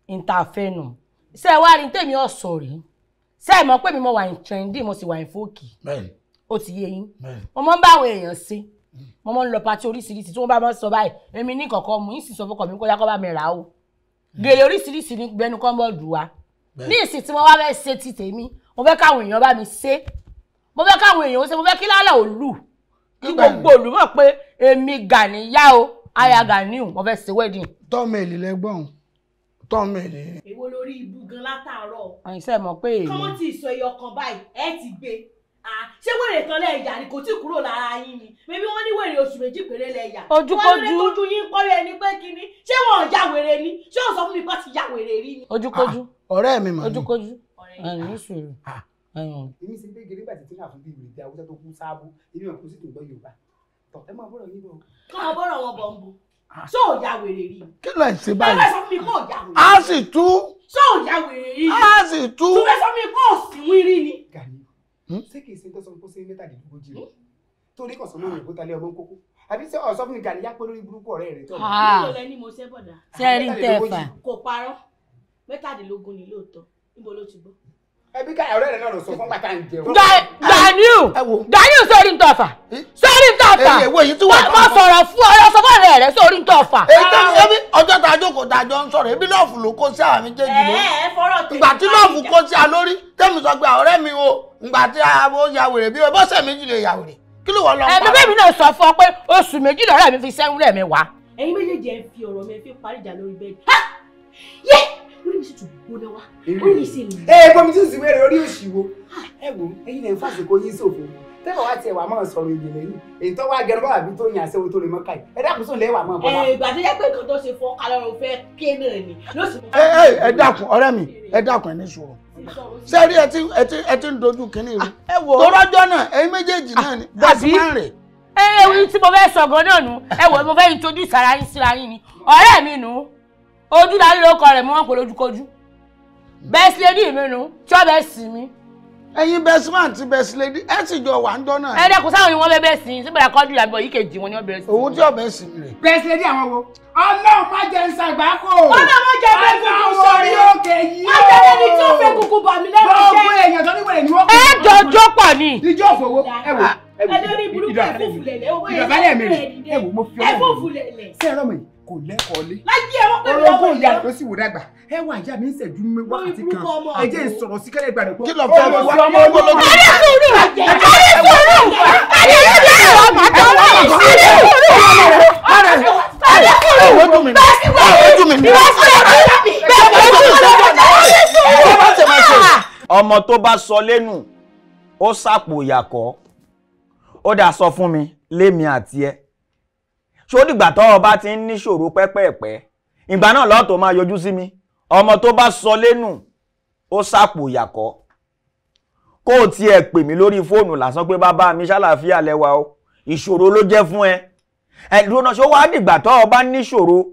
Ntàfẹ́nu ṣé ẹ wá rí tèmi ọ̀sọ̀ rí, ṣé ẹ mọ̀ pé mi mo wà ní trendy, mo sì wà ní fóòkì. Ó ti yé yín, mo máa ń bá àwọn èèyàn ṣe, mo máa ń lọ patí oríṣiríṣi tí wọ́n bá máa ń sọ báyìí èmi ní kọ̀ọ̀kan mú yín sì sọ fọkàn mi kó yá kó bá mi rà ó. Gèlè oríṣiríṣi ní gbẹnu kọ́ńbọ̀dù wa ní ìsìn tí wọ́n wá fẹ́ ṣe ti tèmi, mo fẹ́ káwọn èèyàn bá mi ṣe, mo fẹ́ káwọn èèyàn ṣe, mo fẹ́ kí lálẹ́ òlù kí gbogbo òlù mọ̀ pé èmi Gàníyà o, aya Gàníyù, mo fẹ́ ṣe wedding. Tọ́mọ èlì lẹ́gbọ̀n tọ́mẹ̀lì. Èwo lórí ibú gan látàárọ̀. Àyìnṣẹ́ mọ̀ pé èmi. Kọ́mọ́ tí ìsọ ẹyọ kan báyìí ẹ ti gbé. Ṣé wèrè kan lẹ́ẹ̀yà ni kò tí kúrò lára yín ni? Bébí wọ́n ní wèrè oṣù méjì péré lẹ́ẹ̀yà. Ojúkójú. Wọ́n lórí tójú yín kọ́rí ẹni pé kíní. Ṣé wọn ò ya wèrè ni? Ṣé ò sọ fún mi pé ti ya wèrè rí ni? Ojúkójú. Ọ̀rẹ́ mi mọ̀ ni. Ojúkójú. Ẹ̀yìn sùúrù. Èmi ṣe gbége nígbà tí tíra fún bí ìrètí Haúsá tó kú sáábù, èmi ò kú sí tó gbọ́ Yorùbá. Tọ́ ẹ máa bọ̀rọ̀ yín bọ̀. Kọ́ ọ bọ̀rọ̀ wọn bọ̀ ń bo. Ṣé ò ya wèrè rí? Kí ló ń ṣe báyìí? Ṣé sọ fún mi kó ya wèrè? A sì tú. Ṣé ò ya wèrè rí? A sì tú. Tó fẹ́ sọ fún mi kó òsínwín rí ni. Gani, ṣé kìí ṣe tó sọ pé ó ṣe mẹ́tàdínlógójì rẹ̀? Torí kò sọ mọ́ òyìnbó talẹ́ ọmọ kókó. Àbí ṣé ó sọ fún mi Gani yá pé lórí burúkú ọ̀rẹ́ rẹ̀ tọ̀. Níbo lẹ ní mo ṣe bọ̀dà? Ṣé ẹ rí ń tẹ́ fà? Kò parọ́. 27 ni lóòótọ́. Níbo ló ti gbọ́? Ẹbí ká ọ̀rẹ́ rẹ̀ náà lọ sọ fún bàtà ń jẹun. Ganiu Ganiu sórí ń tọ̀fà sórí ń tọ̀fà mo sọ̀rọ̀ fún ọ sọ fún ọ̀rẹ́ rẹ sórí ń tọ̀fà. Èyí tó ń ọjọ́ tá a jókòó tá a jọ ń sọ̀rọ̀ ebi lọ́ọ̀fù ló kó sí àwọn méjèèjì lórí. Ìgbà tí lọ́ọ̀fù kó sí a lórí tẹ́mi sọ pé ọ̀rẹ́ mi o ìgbà tí ó ya wèrè bí bọ́sẹ̀ méjì lè ya wèrè kí ló wọ́n lọ pa. Ẹ̀mí bẹ́ẹ̀ mi náà sọ fún ọ pé oṣù méjì lọ́rẹ́ mi fi sẹ́yìn lẹ́ẹ̀mí wá. Ẹ̀yin méjèèjì ẹ fi ọ̀rọ̀ mi fi parí ìjà lórí bẹ́ẹ̀dì. Yé! Orí mi sì tún gbóná wá. Orí mi sì lè. Ẹ bomi tí ń sì wéré orí òṣì wo. Ẹ wo ẹ̀yin lè ń fàṣekò yín ṣòfò. Tẹ́wọ̀ wá tiẹ̀ wà máa sọ̀rọ̀ èdè lẹ́yìn. Èyí tó wá gẹrun bá bí tó yàn aṣẹ́wó tó lè mọ́ káyì. Ẹ dákun sóun lẹ́wà máa bọ́ lápò. Ẹ ìgbà tó yẹ pé nǹkan tó ṣe fọ́ kálọ́run fẹ́ ké náà ni. Ẹ dákun ọ̀rẹ́ mi, ẹ dákun ẹ ní sùúrù. Ṣé rí ẹ ti ń dojú kínní rú? Tó rọ́jọ́ náà, ẹ̀yin méjèèjì náà ni. Bẹ́ẹ̀ máa ń rè. Ẹ ewu tí mo fẹ́ sọ gan náà nù. Ẹ wò mo fẹ́ introduce ara yín síra yín ni. Ọ̀rẹ́ mi nù. Ojú darí ló kọ rẹ̀ mú wọn kò lójúkojú. Best lady mi nù, tí ó bẹ́ẹ̀ sì mi. Ẹ̀yin best man ti best lady, ẹ sì jọ wà ń jọ náà. Ẹ dẹ́kun sáwọn ni wọ́n bẹ́ẹ̀ bẹ́ẹ̀ sí i, síbẹ̀ kọ́jú ìyàgbọ́ yìí kejì wọn ni wọ́n bẹ̀rẹ̀ sí i. Òun tí ọbẹ̀ sì mi rè. Best lady àwọn wo? Ọlọ́run má jẹ́ ń ṣàgbákò. Ọlọ́run má jẹ́ fẹ́ kúkú sọ̀rọ̀. Òkè yìí. Má jẹ́ lẹ́ni tí ó fẹ́ kúkú bà mí lẹ́nu jẹ́. Gbogbo èèyàn tó ní wẹ̀rẹ̀ ni wọ́n kú. Ẹ jọjọ́ pọ̀ ni. Ijó òfòwò ẹ wò. Ẹ lórí burúkú ẹ̀fúùfù lẹ̀lẹ̀. Ìdọ̀bálẹ̀ mi rè ẹ wò mo fi ọlọ́run. Ẹ̀fúùfù lẹ̀lẹ̀. Ṣé ẹ rọ́mọ yìí kò lẹ́kọ̀ọ́ lé. Láyé ẹ wọ́n pè mí lọ́wọ́ orogún ìyá rẹ̀ ló sì wò dàgbà. Ẹ wà ìyá mi ń ṣẹ́jú wákàtí kan. Ẹ jẹ́ ìsọ̀rọ̀ sí kẹ́lẹ́ ìgbàdàn pé. Kí ló fẹ́ wá ọmọ ológun. Ẹni sùúrù! Ẹni sùúrù! Ẹni sùúrù! Ẹni sùúrù! Ojú mi ni. Ojú mi ni. Ọmọ tó bá sọ lẹ́nu, ó sàpò ìyàkọ́. Ó dà sọ fún mi, lémi àti ẹ. Ṣó dìgbà tọ́rọ̀ bá ti ń níṣòro pẹ́pẹ́ẹ̀pẹ́ ìgbà náà lọ́tọ̀ máa yọjú sí mi. Ọmọ tó bá sọ lẹ́nu ó sàpò ìyàkọ́. Kó o tiẹ̀ pè mí lórí fóònù lásán pé bàbá mi ṣàlàáfíà lẹ́wà o, ìṣòro ló jẹ́ fún ẹ. Ẹ dúró náà, ṣó wá dìgbà tọ́rọ̀ bá níṣòro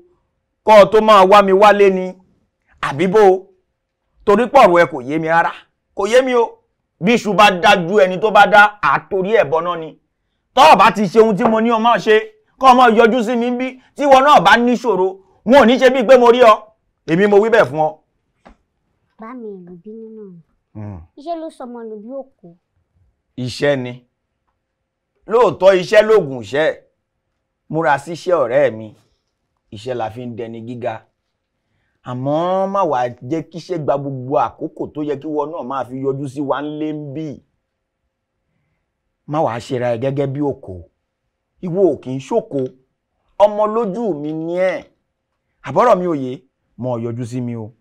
Kọ́ ọ tó máa wá mi wálé ni àbí bó o, torí pọ̀rọ̀ ẹ kò yé mi rárá, kò yé mi o. Bí iṣu bá dájú ẹni tó bá dá àtorí ẹ̀bọ náà ni. Tọ́ ọ bá ti ṣe ohun tí mo ní o máa ṣe, kọ́ ọ máa yọjú sí mi bí tí ìwọ náà bá níṣòro, wọn ò ní ṣe bíi pé mo rí ọ. Èmi mo wí bẹ́ẹ̀ fún ọ. Bá mi ìlú bínú náà. Iṣẹ́ ló sọmọ nù bí òkú. Iṣẹ́ ni. Lóòótọ́ iṣẹ́ lóògùn iṣẹ́. Múra síṣẹ́ ọ̀rẹ́ mi. Iṣẹ́ la fi ń dẹni gíga. Àmọ́ má wàá jẹ́ kíṣẹ́ gba gbogbo àkókò tó yẹ kí wọ́n náà máa fi yọjú sí wa ńlé ń bì. Má wàá ṣera ẹ gẹ́gẹ́ bí òkò. Ìwọ ò kì í ṣòko. Ọmọ lójú mi ni ẹ̀. Àbọ̀rọ̀ mi ò yé, mọ̀ ọ́ yọjú sí mi o.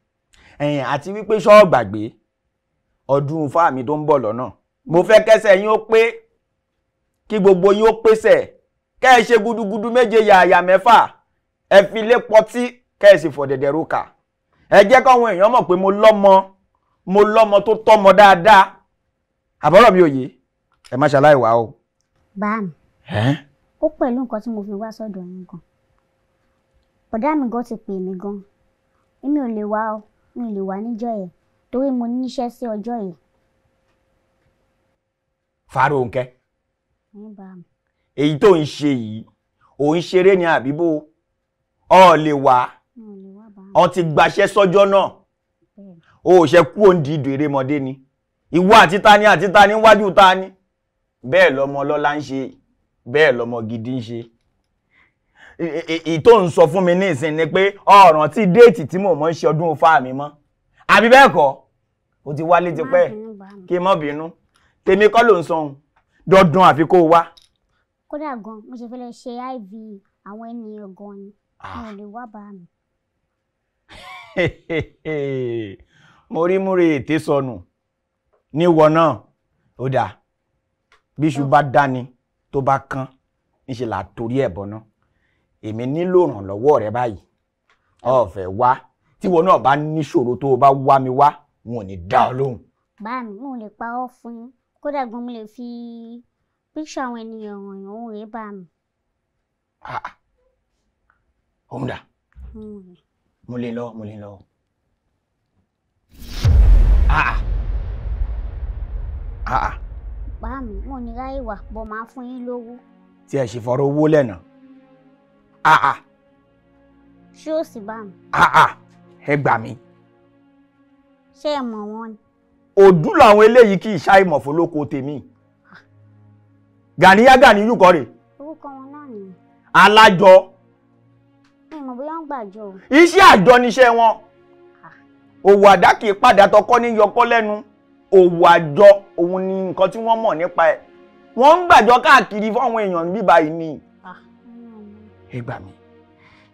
Ẹ̀yìn àti wípé ṣọ́ gbàgbé ọdún Ifá mi tó ń bọ̀ lọ́nà. Mo fẹ́ kẹ́sẹ̀ yín ó pé, kí gbogbo yín ó pèsè, kẹ́ ẹ ṣe gudugudu méje yàyà mẹ́fà, ẹ fi lé pọtí, kẹ́ ẹ sì fọ̀dẹ̀dẹ̀ roka. Ẹ jẹ́ káwọn èèyàn mọ̀ pé mo lọ́mọ tó tọ́mọ dáadáa. Àbọ̀rọ̀ mi ò yé, ẹ má ṣaláì wá o. Bá mi, ó pẹ̀lú nǹkan tí mo fi wá sọ́dọ̀ yín gan. Bọ̀dá mi gan ti pè mí gan. Èmi ò lè wá o, mi ò lè wá níjọ́ yẹn torí mo níṣẹ́ sí ọjọ́ yẹn. Fárónkẹ́, èyí tó ń ṣe yìí, ò ń ṣeré ni àbíbó, ọ lè wá, ọ ti gbaṣẹ́ sọ́jọ́ náà, o ò ṣe kú òǹdí ìdò erémọdé ni, ìwọ àti tani àti tani wájú tani, bẹ́ẹ̀ lọmọ ọlọ́lá ń ṣe, bẹ́ẹ̀ lọmọ gidi ń ṣe. Èyí tó ń sọ fún mi ní ìsìn ni pé ọ̀ràn tí déètì tí mò ń ṣe ọdún Ifá mi mọ́, àbí bẹ́ẹ̀ kọ́, o ti wálé tipẹ́, kí n má bínú. Tèmi kọ́ ló ń sọ ohun dandan àfi kó o wá. Kódà gan mo ṣe fẹ́ lọ ṣe IV àwọn ènìyàn gan ni, mo ò lè wá bá mi. Mo rí múre ètè sọnù níwọ náà, ó dáa bí iṣu bá dání tó bá kán níṣẹ́ là á torí ẹ̀ bọ̀ náà. Èmi nílò ìrànlọ́wọ́ rẹ báyìí, ọ̀fẹ́ wá tíwọ náà bá níṣòro tó o bá wá mi wá, wọn ò ní dá ọ lóhùn. Bá mi, mo lè parọ́ fún yín, kódà gan mo lè fi píṣọ àwọn ènìyàn hàn yín, òun rèé bá mi. Òun dà? Mo lè lọ, mo lè lọ. Bá mi, mo ní ráyè wà, bọ̀ máa fún yín lówó. Tí ẹ ṣe fọ̀rọ̀ owó lẹ́nà. Ṣé ó sì bá mi? Ẹ gbà mí. Ṣé ẹ mọ̀ wọ́n ni? Òdú làwọn eléyìí kì í ṣàìmọ̀ fọlọ́kọ tèmi. Gàníyá Gàníyù kọ́ rè. Orúkọ wọn náà nìyẹn. Alájọ. Mi ò mọ̀ bóyá wọ́n gbàjọ o. Iṣẹ́ àjọ níṣẹ́ wọn. Òwò àdá kì í padà tọkọ́ ní yọkọ́ lẹ́nu. Òwò àjọ òun ni nǹkan tí wọ́n mọ̀ nípa ẹ̀. Wọ́n ń gbàjọ káàkiri fáwọn èèyàn bíbá yìí ni. Ẹ gbà mí.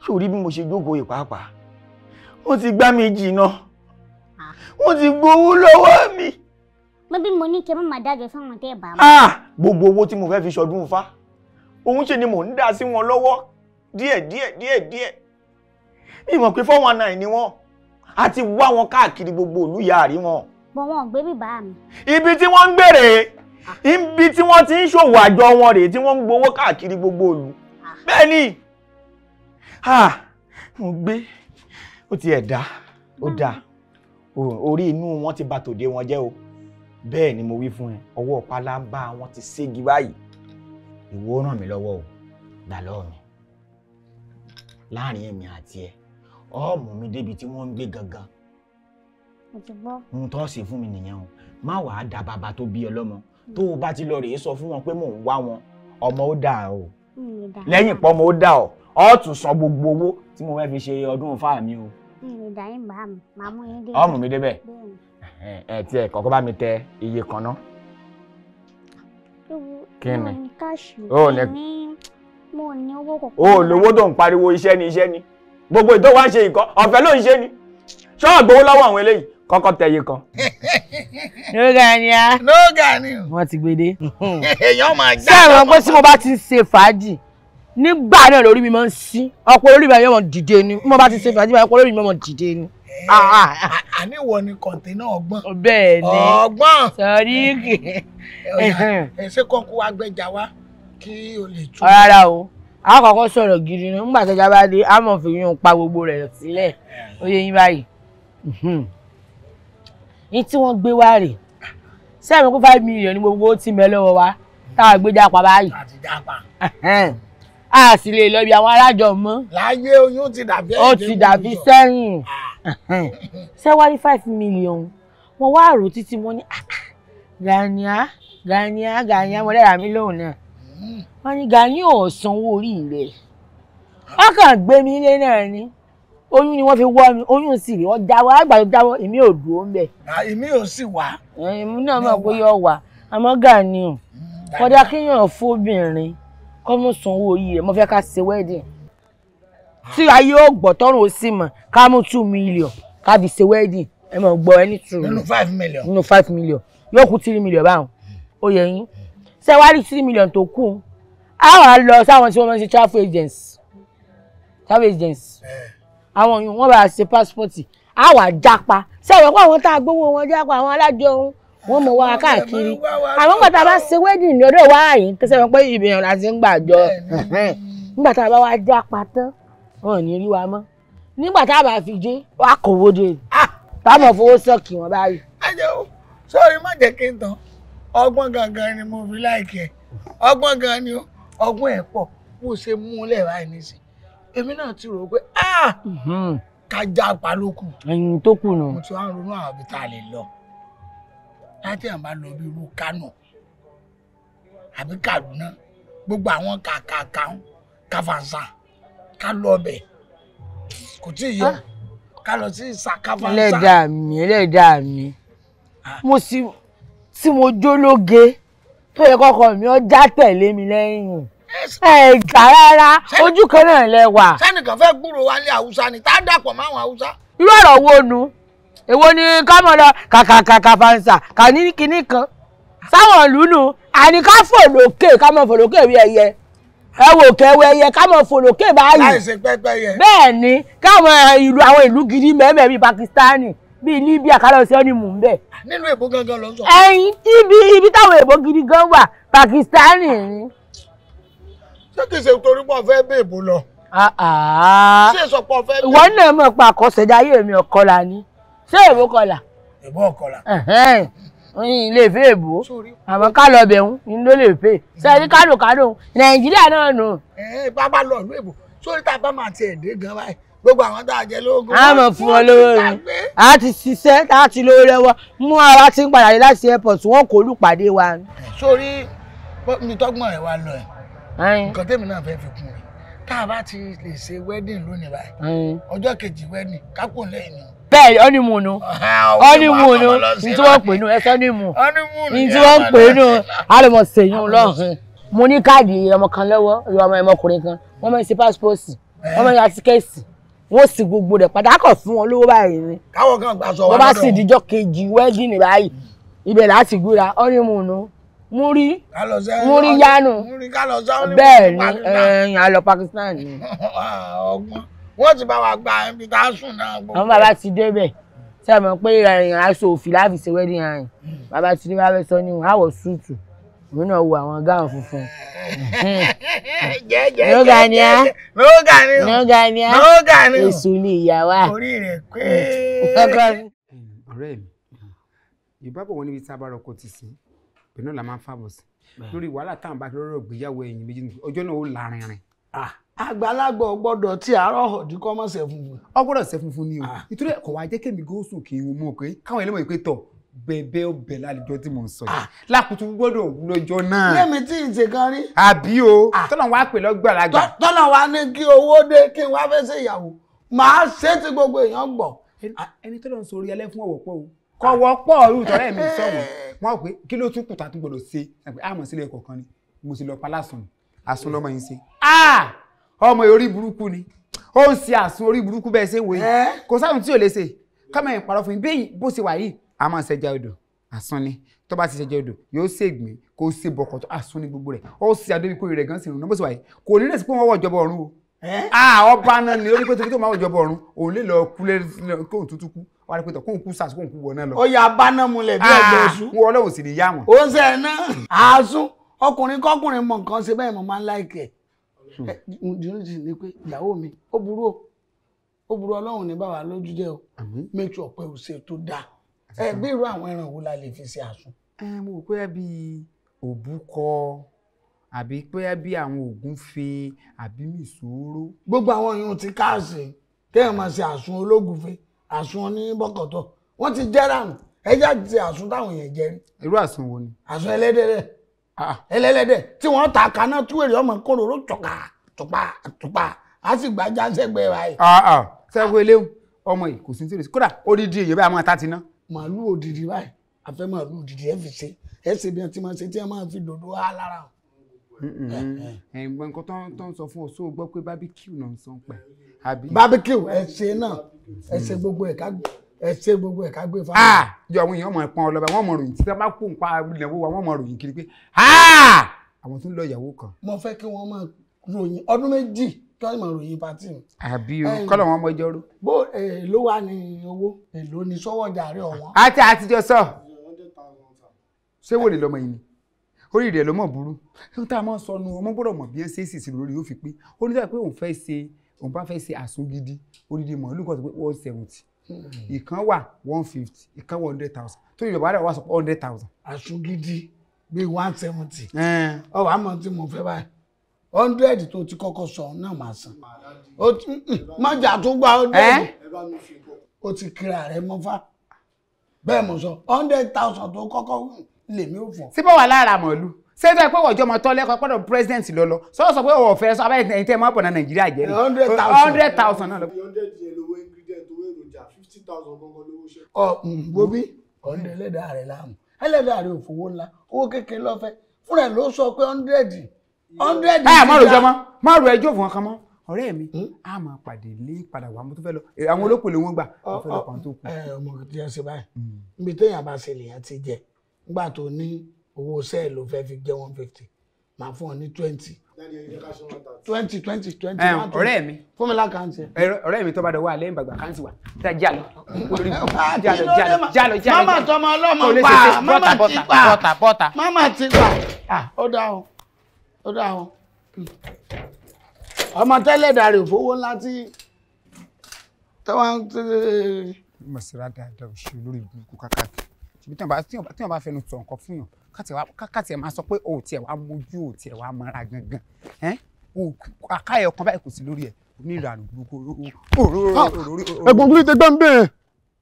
Ṣé o rí bí mo ṣe jókòó ìpápàá? Wọ́n ti gbá mi jìnnà. Wọ́n ti gbowó lọ́wọ́ mi. Mo bí mo ní kí ẹ má máa dájọ́ fáwọn tẹ́ ẹ bá mọ̀. Gbogbo owó tí mo fẹ́ fi ṣọdún Ifá, òun ṣe ni mò ń dá sí wọn lọ́wọ́ díẹ̀ díẹ̀ díẹ̀ díẹ̀. Mi mọ̀ pé 419 ni wọ́n. A ti wá wọn káàkiri gbogbo ìlú yàrí wọn. Bọ̀ wọn ò gbé bíbá mi. Ibi tí wọ́n ń gbèrè, ibi tí wọ́n ti ń ṣòwò àjọ wọn rèé tí wọ́n ń gbowó káàkiri gbogbo ìlú. Bẹ́ẹ̀ ni, mo gbé, ó ti ẹ̀ dá, ó dáa. Orí inú wọn ti bà tòde wọn jẹ́ o. Bẹ́ẹ̀ ni mo wí fún ẹ, ọwọ́ pálábá wọn ti ségi báyìí. Ìwọ ràn mí lọ́wọ́ o, gbà lọ́wọ́ mi. Láàrin èmi àti ẹ, ọ mú mi débi tí wọ́n ń gbé gangan. Mo ti gbọ́. Ohun tó ṣe fún mi nìyẹn o. Má wàá da bàbá tó bí ẹ lọ́mọ. Tó o bá ti lọ rèé sọ fún wọn pé mò ń wá wọn, ọmọ ó dà o. Lẹ́yìn pọ́ ọmọ ó dà ọ́, ọ tún san gbogbo owó tí mo fẹ́ fi ṣe ọdún Ifá mi o. Mi ò dà yín bá mi, màá mú yín dé. Ọ mú mi débẹ̀. Ẹ tiẹ̀ kọ́kọ́ bá mi tẹ iye kan ná. Kí ni? Mo ní mo ní owó kọ̀ọ̀kan. O lówó tó ń pariwo iṣẹ́ ni iṣẹ́ ni. Gbogbo ìtọ́ wá ń ṣe ìkọ́, ọ̀fẹ́ ló ń ṣe ni. Ṣọ́ọ̀ gbowó lọ́wọ́ àwọn eléyìí, kọ́kọ́ tẹ iye kan. No Gani a. No Gani. Wọ́n ti gbé dé. Èèyàn máa já. Ṣé àwọn pé tí mo bá ti ń ṣe fàájì nígbà náà lórí mi máa ń sí, ọ̀pọ̀ orí mi yóò mọ̀ dìde ni. Bí mo bá ti ṣe fàájì báyìí, ọ̀pọ̀ orí mi máa dìde ni. Àníwọ̀ ni kọ̀ǹténà ọgbọ́n. Bẹ́ẹ̀ ni. Ọgbọ́n. Sọ̀ríkì. Ẹ ṣe kọ́kú agbẹjà wa kí o lè tú. Rárá o, A kọ́kọ́ sọ̀rọ̀ gidi ni nígbà tẹ́já bá dé, a mọ̀ fi yún pa gbogbo rẹ̀ sílẹ̀. Ó yé yín báyìí. Ní tí wọ́n gbé wá rè. Sẹ́mi kó 5 million ní gbogbo ó ti mẹ́ lọ́wọ́ wa tá a gbé jápa báyìí. A sì lè lọ bí àwọn alájọ mọ́. Láyé oyún ti dàbí ẹ̀yìn. Ó ti dàbí sẹ́yìn. Ṣé wá ní 5 million? Wọ́n wá rò títí wọ́n ní Gania Gania Gania mo lẹ́ra mi lóhùn náà. Wọ́n ní Gani ò sanwó orí rẹ̀. Wọ́n kàn gbé mi ilé náà ni. Oyún ni wọ́n fi wọ́ mi, oyún sì rí, wọ́n jáwọ́, àgbà tó jáwọ́, èmi ò dúró ń bẹ̀. Èmi ò sì wá. Èmi náà mọ̀ pé yóò wà, àmọ́ Gani ò. Kódà kéèyàn fóbìnrin kọ́ mọ̀ sanwó orí rẹ̀, mo fẹ́ ká ṣe wedding. Tí ayé ò gbọ́ tọ́run ó sì mọ̀, ká mú 2 million ká fi ṣe wedding. Ẹ mọ̀ gbọ́ ẹni tù. Nínú 5 million. Nínú 5 million. Yóò kú 3 million báwọn. Ó yẹ yín. Ṣé wá rí 3 million tó kù? Á wà lọ sáwọn tí wọ́n máa ń ṣe travel agents. Travel agents. Àwọn yìí wọ́n bá ṣe passport. Á wà jápa. Ṣé àwọn kó àwọn tá a gbowó wọn jápa àwọn alájọ òun wọ́n mọ̀ wá káàkiri. Àwọn nígbà tá a bá ṣe wedding ní ọdún wa yìí kí sẹ́wọ̀n pé ìbìyàn la ti ń gbàjọ. Nígbà tá a bá wá jápa tán, wọn ò ní rí wa mọ́. Nígbà tá a bá fi dé, wá kòwó dé. Táwọn fowó sọ́ọ̀kì wọn báyìí. Ẹ jẹ́ o, sọ́ọ̀rì má jẹ́ kí n tán. Ọgbọ́n gangan ni mo fi láìkí ẹ̀. Ọgbọ́n gan ni o, ọgbọ́n ẹ̀ pọ̀. Bó ṣe mú un lẹ̀ báyìí nísìn. Èmi náà ti rò ó pé ká jápa ló kù. Ẹyin tó kù nù. Mo ti wá ń ronú àwọn ibi tá a lè lọ. Láti ẹ̀ bá lọ bí irú Kánò àbí Kàdúná, gbogbo àwọn kàkàkà Kàfàǹsà ká lọ bẹ̀. Kò tí ì yọ. Ká lọ sí Kàfàǹsà. Ẹlẹ́dàá mi, ẹlẹ́dàá mi. Mo sì tí mo jólóge tó yẹ kọ́kọ́ mi ó já tẹ̀lé mi lẹ́yìn. Ẹ gbà rárá, ojú kan náà lẹ wà. Sẹ́nìkan fẹ́ gbúròó wálé Haúsá ni, tá a dàpọ̀ máwọn Haúsá. Irú ọ̀rọ̀ wo nu? Èwo ni ká mọ̀ lọ kàkàkà Kàfàǹsà kà ní kinní kan? Sáwọn ìlú nu, àní ká fò lókè, ká mọ̀ fò lókè bí ẹyẹ. Ẹ wò kẹwẹ ẹyẹ ká mọ̀ fò lókè báyìí. Láì ṣe pẹ́pẹ́yẹ. Bẹ́ẹ̀ ni, káwọn ìlú àwọn ìlú gidi mẹ́mẹ́ bíi Pakistani, bíi Libya ká lọ sí ọ́nìmù ń bẹ̀. Nínú èbó gangan ló ń sọ. Ẹyin ibi táwọn èbó gidi gan wà, Pakistani ni. Ṣé kìí ṣe torí pọ̀ fẹ́ bèèbó lọ? Ṣé ìsọpọ̀ fẹ́ bèèbó? Ìwọ náà mọ̀ pé àkọsẹ̀dáyé mi ọ̀kọlà ni. Ṣé èbó kọlà? Èbó ọ̀kọlà. Ilé ìfẹ́ èbó. Àmọ́ ká lọ bẹ̀rù ni ló lè fẹ́. Ṣé ẹni Kánò Kánò? Nàìjíríà náà nù. Bàbá lọ ìlú èbó. Sórí tá a bá máa tiẹ̀ dé gan báyìí. Gbogbo àwọn tá a jẹ lóògùn. A mọ̀ fún wọn lówó ni. A ti ṣiṣẹ́, a ti lówó lọ́wọ́. Mú ara ti ń padà dé láti airport, wọ́n kò lùpàdé wa. Sórí mi tọ́gbọ̀n rẹ̀ wá lọ ẹ̀. Nǹkan tèmi náà fẹ́ fi kún rẹ̀. Tá a bá ti lè ṣe wedding lónìí báyìí. Ọjọ́ kejì wedding, kápò lẹ́yìn ni. Bẹ́ẹ̀ ọ́nìmùnú ọ́nìmùnú ní tí wọ́n pè nù ẹ̀sọ́ ọ́nìmù ní tí wọ́n pè nù àlọ́mọ̀ sèyún lọ́hùn. Mo ní káàdì ọmọ kan lọ́wọ́, ọmọ ọmọkùnrin kan, wọ́n máa ń ṣe pásítọ̀sì, wọ́n máa ń ya tíkẹ́ẹ̀tì, wọ́n sì gbogbo rẹ̀ padà kọ̀ fún wọn lówó báyìí ni. Káwọn kan gbà sọ wá lọ́dọ̀. Wọ́n bá sì díjọ́ kejì wedding báyìí, ibẹ̀ láti gbéra ọ́nìmùnú múrí múrí yánu bẹ́ẹ̀ ni ẹ̀yìn àlọ́ Pakistan ni. Wọ́n ti bá wa gba ibi tá a sùn náà. Àwọn bàbá ti débẹ̀ ṣé ẹ mọ̀ pé aṣọ òfì láfi ṣe wedding àyìn bàbá ti ní bàbá sọ ní àwọ̀ súùtù òun náà wo àwọn gáwọn funfun. No Gani á. No Gani á. No Gani. Èso ni ìyá wa. Orí rẹ̀ pé. Ọ̀rẹ́ mi, Yorùbá bọ̀ wọ́n níbi tí a bá rọkọ ti sìn, bẹ́ẹ̀ náà la máa ń fàbọ̀ sí. Lórí wàhálà táwọn bá lọ́rọ̀ gbéyàwó ẹ̀yìn méjì ọjọ́ náà ó lárinrin. Àgbàlagbà gbọ́dọ̀ tí àárọ̀ ọ̀dí kọ́ mọ̀ ṣe funfun. Ó gbọ́dọ̀ ṣe funfun ni o. Nítorí ẹ̀kọ́ wa jẹ́ kémi gósùn kí n mọ̀ pé káwọn ẹlẹ́mọ̀ yìí pé tọ̀ bẹ̀bẹ̀ ọbẹ̀ lálejò tí mò ń sọ yìí. Lákùtù gbọ́dọ̀ wú lọ́jọ́ náà. Lẹ́mi tí ì ṣe kan rí. Àbí o, tọ́nà wa pè lọ́gbàlagbà. Tọ́nà wa ní kí owó dé kí n wá fẹ́ ṣe ìyàwó. Màá ṣe tí gbogbo èèyàn gbọ́. Ẹni tọ́lọ́ ń sọ orí alẹ́ fún ọ̀wọ̀ pọ̀ o. Kọ̀wọ́ pọ̀ irú tọ́rẹ́ mi sọ̀wọ́. Wọ́n rò pé kí ló tún kù tá a tún gbọ́dọ̀ ṣe. Àmọ̀ sílẹ̀ kọ̀ọ̀kan ni mo sì lọ pa lásán. Àsun lọ́mọ yìí ṣe. Ọmọ orí burúkú ni ó ń ṣe àsun orí burúkú bẹ́ẹ̀ ṣe wòye kò sáàrùn tí ò lè ṣe kọ́mọ yẹn parọ́ fún mi bẹ́ẹ̀ bó ṣe wà yìí a máa ṣẹja odò àsun ni tó bá ti ṣẹja odò yóò ṣègbín kó ṣe bọ̀kọ̀tọ̀ àsun ni gbogbo rẹ̀ ó ṣe adébíkó rẹ̀ gan sì rùn náà bó ṣe wà yìí kò ní lè sí pé wọ́n wọ̀ ìjọba ọ̀run o ọba náà ni ó ní pé torí tó máa wọ̀ ìjọba ọ̀run òun lè lọ kú kóun tútù kú wà á rí pé tọ̀ kóun kú sàṣù kóun kú wọ̀ náà lọ. Ó yà báná mulẹ̀ bí ẹgbẹ́ oṣù. Wọ́n ọlọ́run sì ní yá wọn. Ó ń sẹ́ ẹ̀ náà àásùn ọkùnrin kọkùnrin mọ̀ nǹkan ṣe bẹ́ẹ̀ mo máa ń láìkẹ̀. Ǹdí ni pé ìyàwó mi ó burú o, ó burú, Ọlọ́run ní bá wa lójú jẹ́ o. Make sure pé o ṣe tó dáa. Ẹ bí irú àwọn ẹran wo la lè fi ṣe àsun? Ẹ mo rò pé bí òbúkọ àbí pé bí àwọn ògúnfe àbí mìsòrò. Gbogbo àwọn èèyàn ti káàsì kéèyàn máa ṣe àsun ológúnfe, àsun oníbọ̀kọ̀tọ̀, wọ́n ti jẹ́ rànù. Ẹja ti àsun táwọn èèyàn jẹ rí. Irú àsun wo ni? Àsun ẹlẹ́dẹ̀, ẹlẹ́lẹ́dẹ̀ tí wọ́n ta kaná tú èrè ọmọ kóróró tọ̀ka tọ̀pa tọ̀pa á sì gbájá sẹ́gbẹ̀ẹ́ báyìí. Sẹ́wọ́n eléwu ọmọ yìí kò sí ní tìrìsì kódà odidi èyí báyìí a máa ta ti ná. Màálù òdìdí báyìí, àfẹ́ màálù òdìdí ẹ fi ṣe, ẹ ṣe bí wọ́n ti máa ṣe tí wọ́n máa fi dòdò á lára o. Ẹ̀gbọ́n nǹkan tó ń sọ fún ọ sóò gbọ́ pé barbecue náà ń sọ pẹ̀ àbí. Barbecue ẹ ṣe náà, ẹ ṣe gbogbo ẹ̀ ká ẹ ṣe gbogbo ẹ̀ ká gbé fáwọn. Yọ àwọn èèyàn mọ̀ ẹ̀ pọ́n ọlọ́ba wọ́n mọ̀ ròyìn tí wọ́n bá kó nǹpa ìnáwó wa wọ́n mọ̀ ròyìn kiri pé àwọn tó ń lọ ìyàwó kan. Mo fẹ́ kí wọ́n máa ròyìn ọdún 2 kí wọ́n máa ròyìn pàtì mi. Àbí o kọ́lọ̀ wọn mọ ẹjọ́ rú. Bó èló wà ní owó, èló ní sọ́wọ́ jàre ọ̀wọ́n. Àti àtijọ́ sọ ṣé wò lè lọ́mọ yìí ni orí rẹ̀ ló mọ̀ burú ohun tá a máa ń sọnù ọmọ gbọ́dọ̀ mọ̀ bí ẹ ṣe é sì sí lórí yóò fi pé ó ní sọ pé òun fẹ́ ṣe òun bá fẹ́ ṣe àsun gidi odidi mọ̀ọ́lù kan sọ pé 170 ìkan wà 150 ìkan wà 100,000 tó Yorùbá rẹ̀ wá sọ pé 100,000. Àsun gidi bíi 170 ọwọ́ àmọ́ tí mo fẹ́ báyìí 100 tó ti kọ́kọ́ sọ náà máa san mọ́jà tó gba 100 ó ti kíra rẹ̀ mọ́fà bẹ́ẹ̀ mo sọ 100,000 tó kọ́kọ́ lèmi ò fọ. Síbẹ̀ wà lára mọ̀lú ṣé tó ẹ pé wọ́jọ́ ọmọ tọ́lẹ́kọ̀ọ́ pọ́dọ̀ president lọ́lọ́ sọ́wọ́ sọ pé ọ̀wọ̀ fẹ́ sọ abẹ́ ẹ̀yìn tẹ́ ẹ máa bọ̀ ní Nàìjíríà jẹ́ 100,000 náà lọ. 100 yẹn lówó ingredient, owó èròjà, 50,000 gangan lówó ṣe. Ọ wo bí ọ̀ndẹ̀ ẹlẹ́dàá rẹ̀ láàmú, ẹlẹ́dàá rẹ̀ ò fowó ńlá, owó kékeré lọ́fẹ́ fúnra ẹ̀ ló sọ pé 100. Ẹ má rò jọmọ, má rò ẹjọ́ fún ọkàn mọ́ ọ̀rẹ́ mi, a máa pàdé lé padà wà mo tún fẹ́ lọ àwọn olókòlè wọn gbà mo fẹ́ lọ kàn tó kù. Ẹ ọmọ tí ẹ ṣe báyìí níbi téèyàn bá ṣe lèèyàn ti jẹ nígbà tó ní owó sẹ́ẹ̀ ló fẹ́ fi jẹ́ 150 máa fún ọ ní 20 20 20 20. Ọ̀rẹ́ mi fún mi lákàntì. Ọ̀rẹ́ mi tó bá dọ̀wọ́ alẹ́ ìgbàgbà káǹtì wa tá a jà lọ jà lọ jà lọ jà lọ. Mama tọmọ ọlọ́mọ pa mama ti pa mama ti pa ó dá o ó dá o ọmọ tẹ́lẹ̀ dàrí òfowó ńlá tí tọ́wọ́n ti. Mo sì ra dáadáa òṣèlú lórí burúkú kákàkiri tí wọ́n bá fẹnu sọ nǹkan fún yàn káàtì ẹ̀ máa sọ pé o tiẹ̀ wá mójú o tiẹ̀ wá mara gangan àkáyọ̀ kan báyìí kò sí lórí ẹ̀ onírànù burúkú. Ẹ̀gbọ́n kúlí tẹ gbẹ́ ń bẹ̀rẹ̀.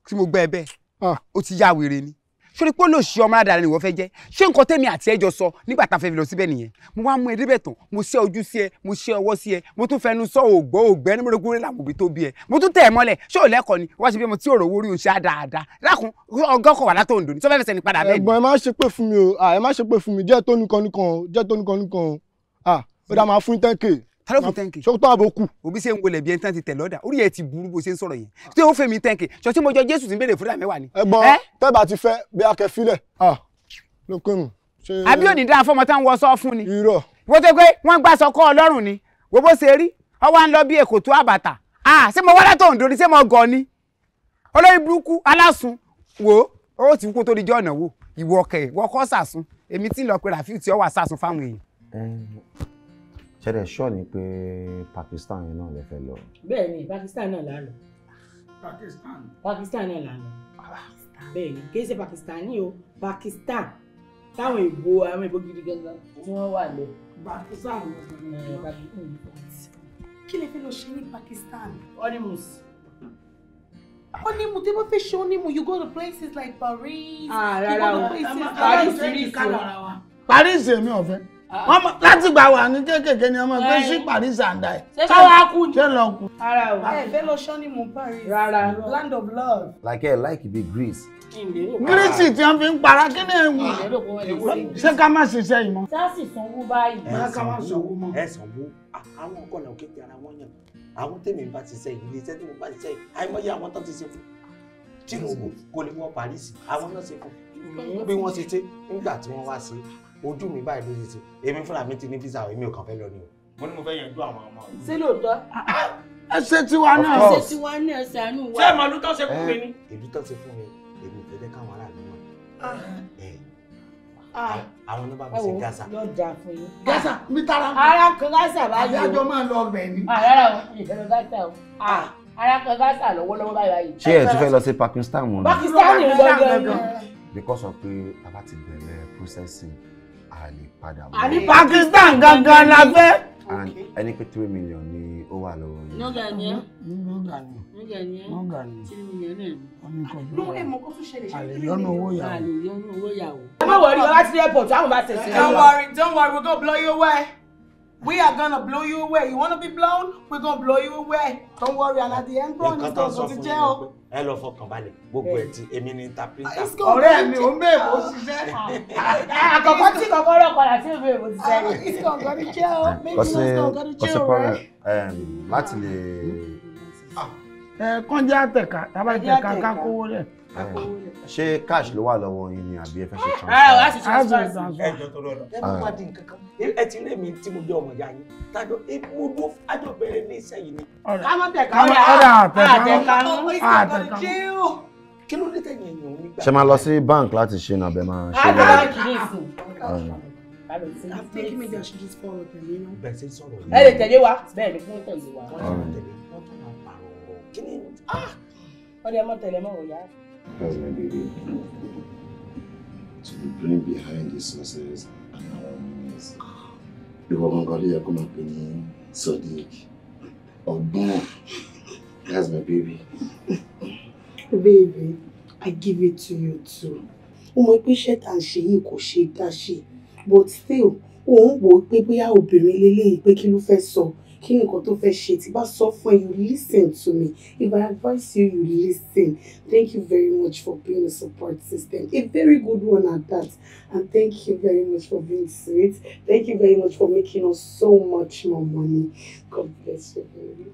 Tí mo gbẹ́ ẹ bẹ́ẹ̀ o ti ya wèrè ni sórí pé olóòṣì ọmọ aládàáni ni wọ́n fẹ́ jẹ́ ṣé nǹkan tẹ́mi àti ẹjọ́ sọ nígbà tá a fẹ́ fi lọ síbẹ̀ nìyẹn mo wá mú ẹ débẹ̀ tán mo ṣe ojú sí ẹ mo ṣe ọwọ́ sí ẹ mo tún fẹnu sọ ògbọ́ ògbẹ́ ní mọ́rẹ́gúnrẹ́ làwọn òbí tó bí ẹ mo tún tẹ̀ ẹ mọ́lẹ̀ ṣé ò lẹ́kọ̀ọ́ ni wọ́n ṣe bí mo tí òrò owó rí oṣù dáadáa lákùn ọgọ́kọ̀ wà látò Oǹdó ni tó fẹ́ fẹsẹ̀ ní padà bẹ́ẹ̀ ni. Ẹ̀gbọ́n ẹ má ṣe pé fún mi o, ẹ má ṣe pé fún mi, jẹ́ tó nìkan nìkan o, jẹ́ tó nìkan nìkan o, ó dá máa fún 10K. Ta ló fún 10K? Ṣé tó àbò kù? Òbí ṣe ń wọlé bí ẹni tán ti tẹ̀ lọ́dà orí ẹ ti burú bó ṣe ń sọ̀rọ̀ yẹn tí ó fẹ́ mi 10K ṣọtí mo jọ Jésù ti ń béèrè fúnra mẹ́wàá ni. Ẹ̀gbọ́n tẹ́ bá ti fẹ́ bí akẹ́ filẹ̀ ló pé mu. Àbí òní dáa fọmọ táwọn wọ sọ fún ni. Irọ́. Wọ́n tó pé wọ́n gbà sọ kọ́ Ọlọ́run ni wo bó ṣe rí ọwọ́ à ń lọ bí èkó tó àbàtà ṣé mo wá látọ̀ Oǹdó ni ṣé mo gọ̀ ni olórí burúkú alásun wo ó ti kú tó di jọ́ ọ̀nà wo ìwọ kẹ̀ ìwọ kọ́ sàsun èmi tí ń lọ pé Rafiu tí ó wà sàsun fáwọn èèyàn. Ṣẹlẹ̀ ṣọ́ ni pé Pakistan yẹn náà lè fẹ́ lọ. Bẹ́ẹ̀ ni Pakistan náà là ń lọ. Pakistan náà là ń lọ. Bẹ́ẹ̀ ni kì í ṣe Pakistani o, Pakistan táwọn èèbó àwọn èèbó gidi gangan tí wọ́n wà lọ. Pakistan. Kí lè fẹ́ lọ ṣe ní Pakistan? Honeymoons. Honeymoon, tí wọ́n fẹ́ ṣe honeymoon, you go to places like Paris. Rárá o, Paris rí sí o. Paris èmi ò fẹ́. Láti gbà wà ní kéékèèké ni ọmọ pé sí Paris and I. Ṣé káwá kú ni? Ṣé lọ kú? Rárá o. Ẹ fẹ́ lọ ṣọ́nímù Paris. Rárá. Land of love. Like ẹ like be Greece. Greece tí wọ́n fi ń para kí ni ewu? Ṣé ká má ṣiṣẹ́ yìí mọ́? Ṣá sì sanwó báyìí. Ẹ ká má sanwó mọ́. Ẹ sanwó. Àwọn ọkọ̀ làwọn kéde ara wọn yàn. Àwọn tèmi bá ti ṣe ilé iṣẹ́ tí mo bá ti ṣe àìmọye àwọn tó ti ṣe fún. Tinubu kò lè wọ Paris, àwọn náà ṣe fún. Bí wọ́n ṣe ṣe nígbà tí wọ́n wá ṣe ojú mi báyìí ló ṣe ṣe èmi fúnra mi ti ní visa èmi ò kàn fẹ́ lọ ni o. Mo ní mo fẹ́ yanjú àwọn ọmọ mi. Ṣé lóòótọ́? Ẹ ṣe tiwa náà. Ṣe tiwa náà ṣàánú wa. Ṣé màlúù tó ṣe fún mi ni? Ìlú tó ṣe fún mi èmi ò fẹ́ jẹ́ káwọn aráàlú mọ̀. Àwọn ló bá mi ṣe gásà. Yóò dáa fún yín. Gásà mi tara. Ara kan gásà báyìí. Àbí àjọ máa lọ ọbẹ̀ ni. Rárá o, ìfẹ́ lọ gásà o. Ara kan gásà lọ́wọ́lọ́wọ́ báyìí. Ṣé ẹ tún fẹ́ lọ sí Pakistan wọn ni? Pakistan ni gangan. Because of pé a bá ti bẹ̀rẹ̀ processing, a lè padà mọ́. Àní Pakistan gangan la fẹ́. And ẹni pé 3 million ni ó wà lọ́wọ́ yìí. Nọ́gà ni ẹ́. Nọ́gà ni. Nọ́gà ni ẹ́. Nọ́gà ni. 3 million náà ni. Ló ẹ mọ̀ kó tún ṣẹlẹ̀ ṣe. Àlè yọnu owó yàwó. Àlè yọnu owó yàwó. Ẹ má wọrí, ọlá ti airport, àwọn bá tẹ̀sí. Don't worry, we're gonna blow you away. We are gonna blow you away. You wanna be blown? We're gonna blow you away. Don't worry, and at the end, bro, it's gonna go to jail. Ẹ lọ fọkàn balẹ̀, gbogbo ẹ̀ tí èmi ní interpreter. Ọ̀rẹ́ mi ò ń bèèrè bó ṣiṣẹ́. Àkọ́kọ́ tí kọ́kọ́rọ́ padà sí ìbéèrè bó ṣiṣẹ́. It's gonna go to jail. Maybe it's gonna go to jail, right? Láti lè. Ẹ kọ́njẹ́ àtẹ̀ká, tábà tẹ̀ka ká kówó lẹ̀. Ṣé cash ló wà lọ́wọ́ yín ni àbí ẹ fẹ́ ṣe transfer? Ẹ wá sí transfer. Ẹ jọ tó lọ́nà. Ẹ má di nǹkan kan. Ẹ ti rí mi tí mo jẹ́ ọmọ ìyá yín. Tájọ mo dún ájọ bẹ̀rẹ̀ ní iṣẹ́ yìí ni. Kámọ́ tẹ̀ka. Ọ̀dà àtẹ̀ká. Àtẹ̀ká. Kí ló dé tẹ̀yìn èèyàn nígbà? Ṣé máa lọ sí bank láti ṣe nàbẹ̀ máa ṣe lọ́wọ́? Báńkì ní ìsìn. I'm thinking maybe I should just follow them, you know. Bẹ́ẹ̀ ṣe ń sọ̀rọ̀. Ẹ lè tẹ̀lé wa. Bẹ́ẹ̀ ni fún tẹ̀lé wa. Wọ́n tún máa pàrọ̀ ọ̀rọ̀. Kí ni? Ọdẹ mọ́ tẹ̀lé mọ́ òyà. That's my baby. To the brain behind the success and our winnings. Ìwọ gangan ló yẹ kó máa pè ní Sodiq. Ọgbọ́n. That's my baby. Baby, I give it to you too. Ó mọ̀ pé iṣẹ́ tá à ń ṣe yìí kò ṣe é dá ṣe. But still, òun wò ó pé bóyá obìnrin leléyìí pé kí ló fẹ́ sọ, kí ni nǹkan tó fẹ́ ṣe. Tí bá sọ fún ẹ, you listen to me. If I advise you, you listen. Thank you very much for being a support system. A very good one at that. And thank you very much for being sweet. Thank you very much for making us so much more money. God bless you, baby.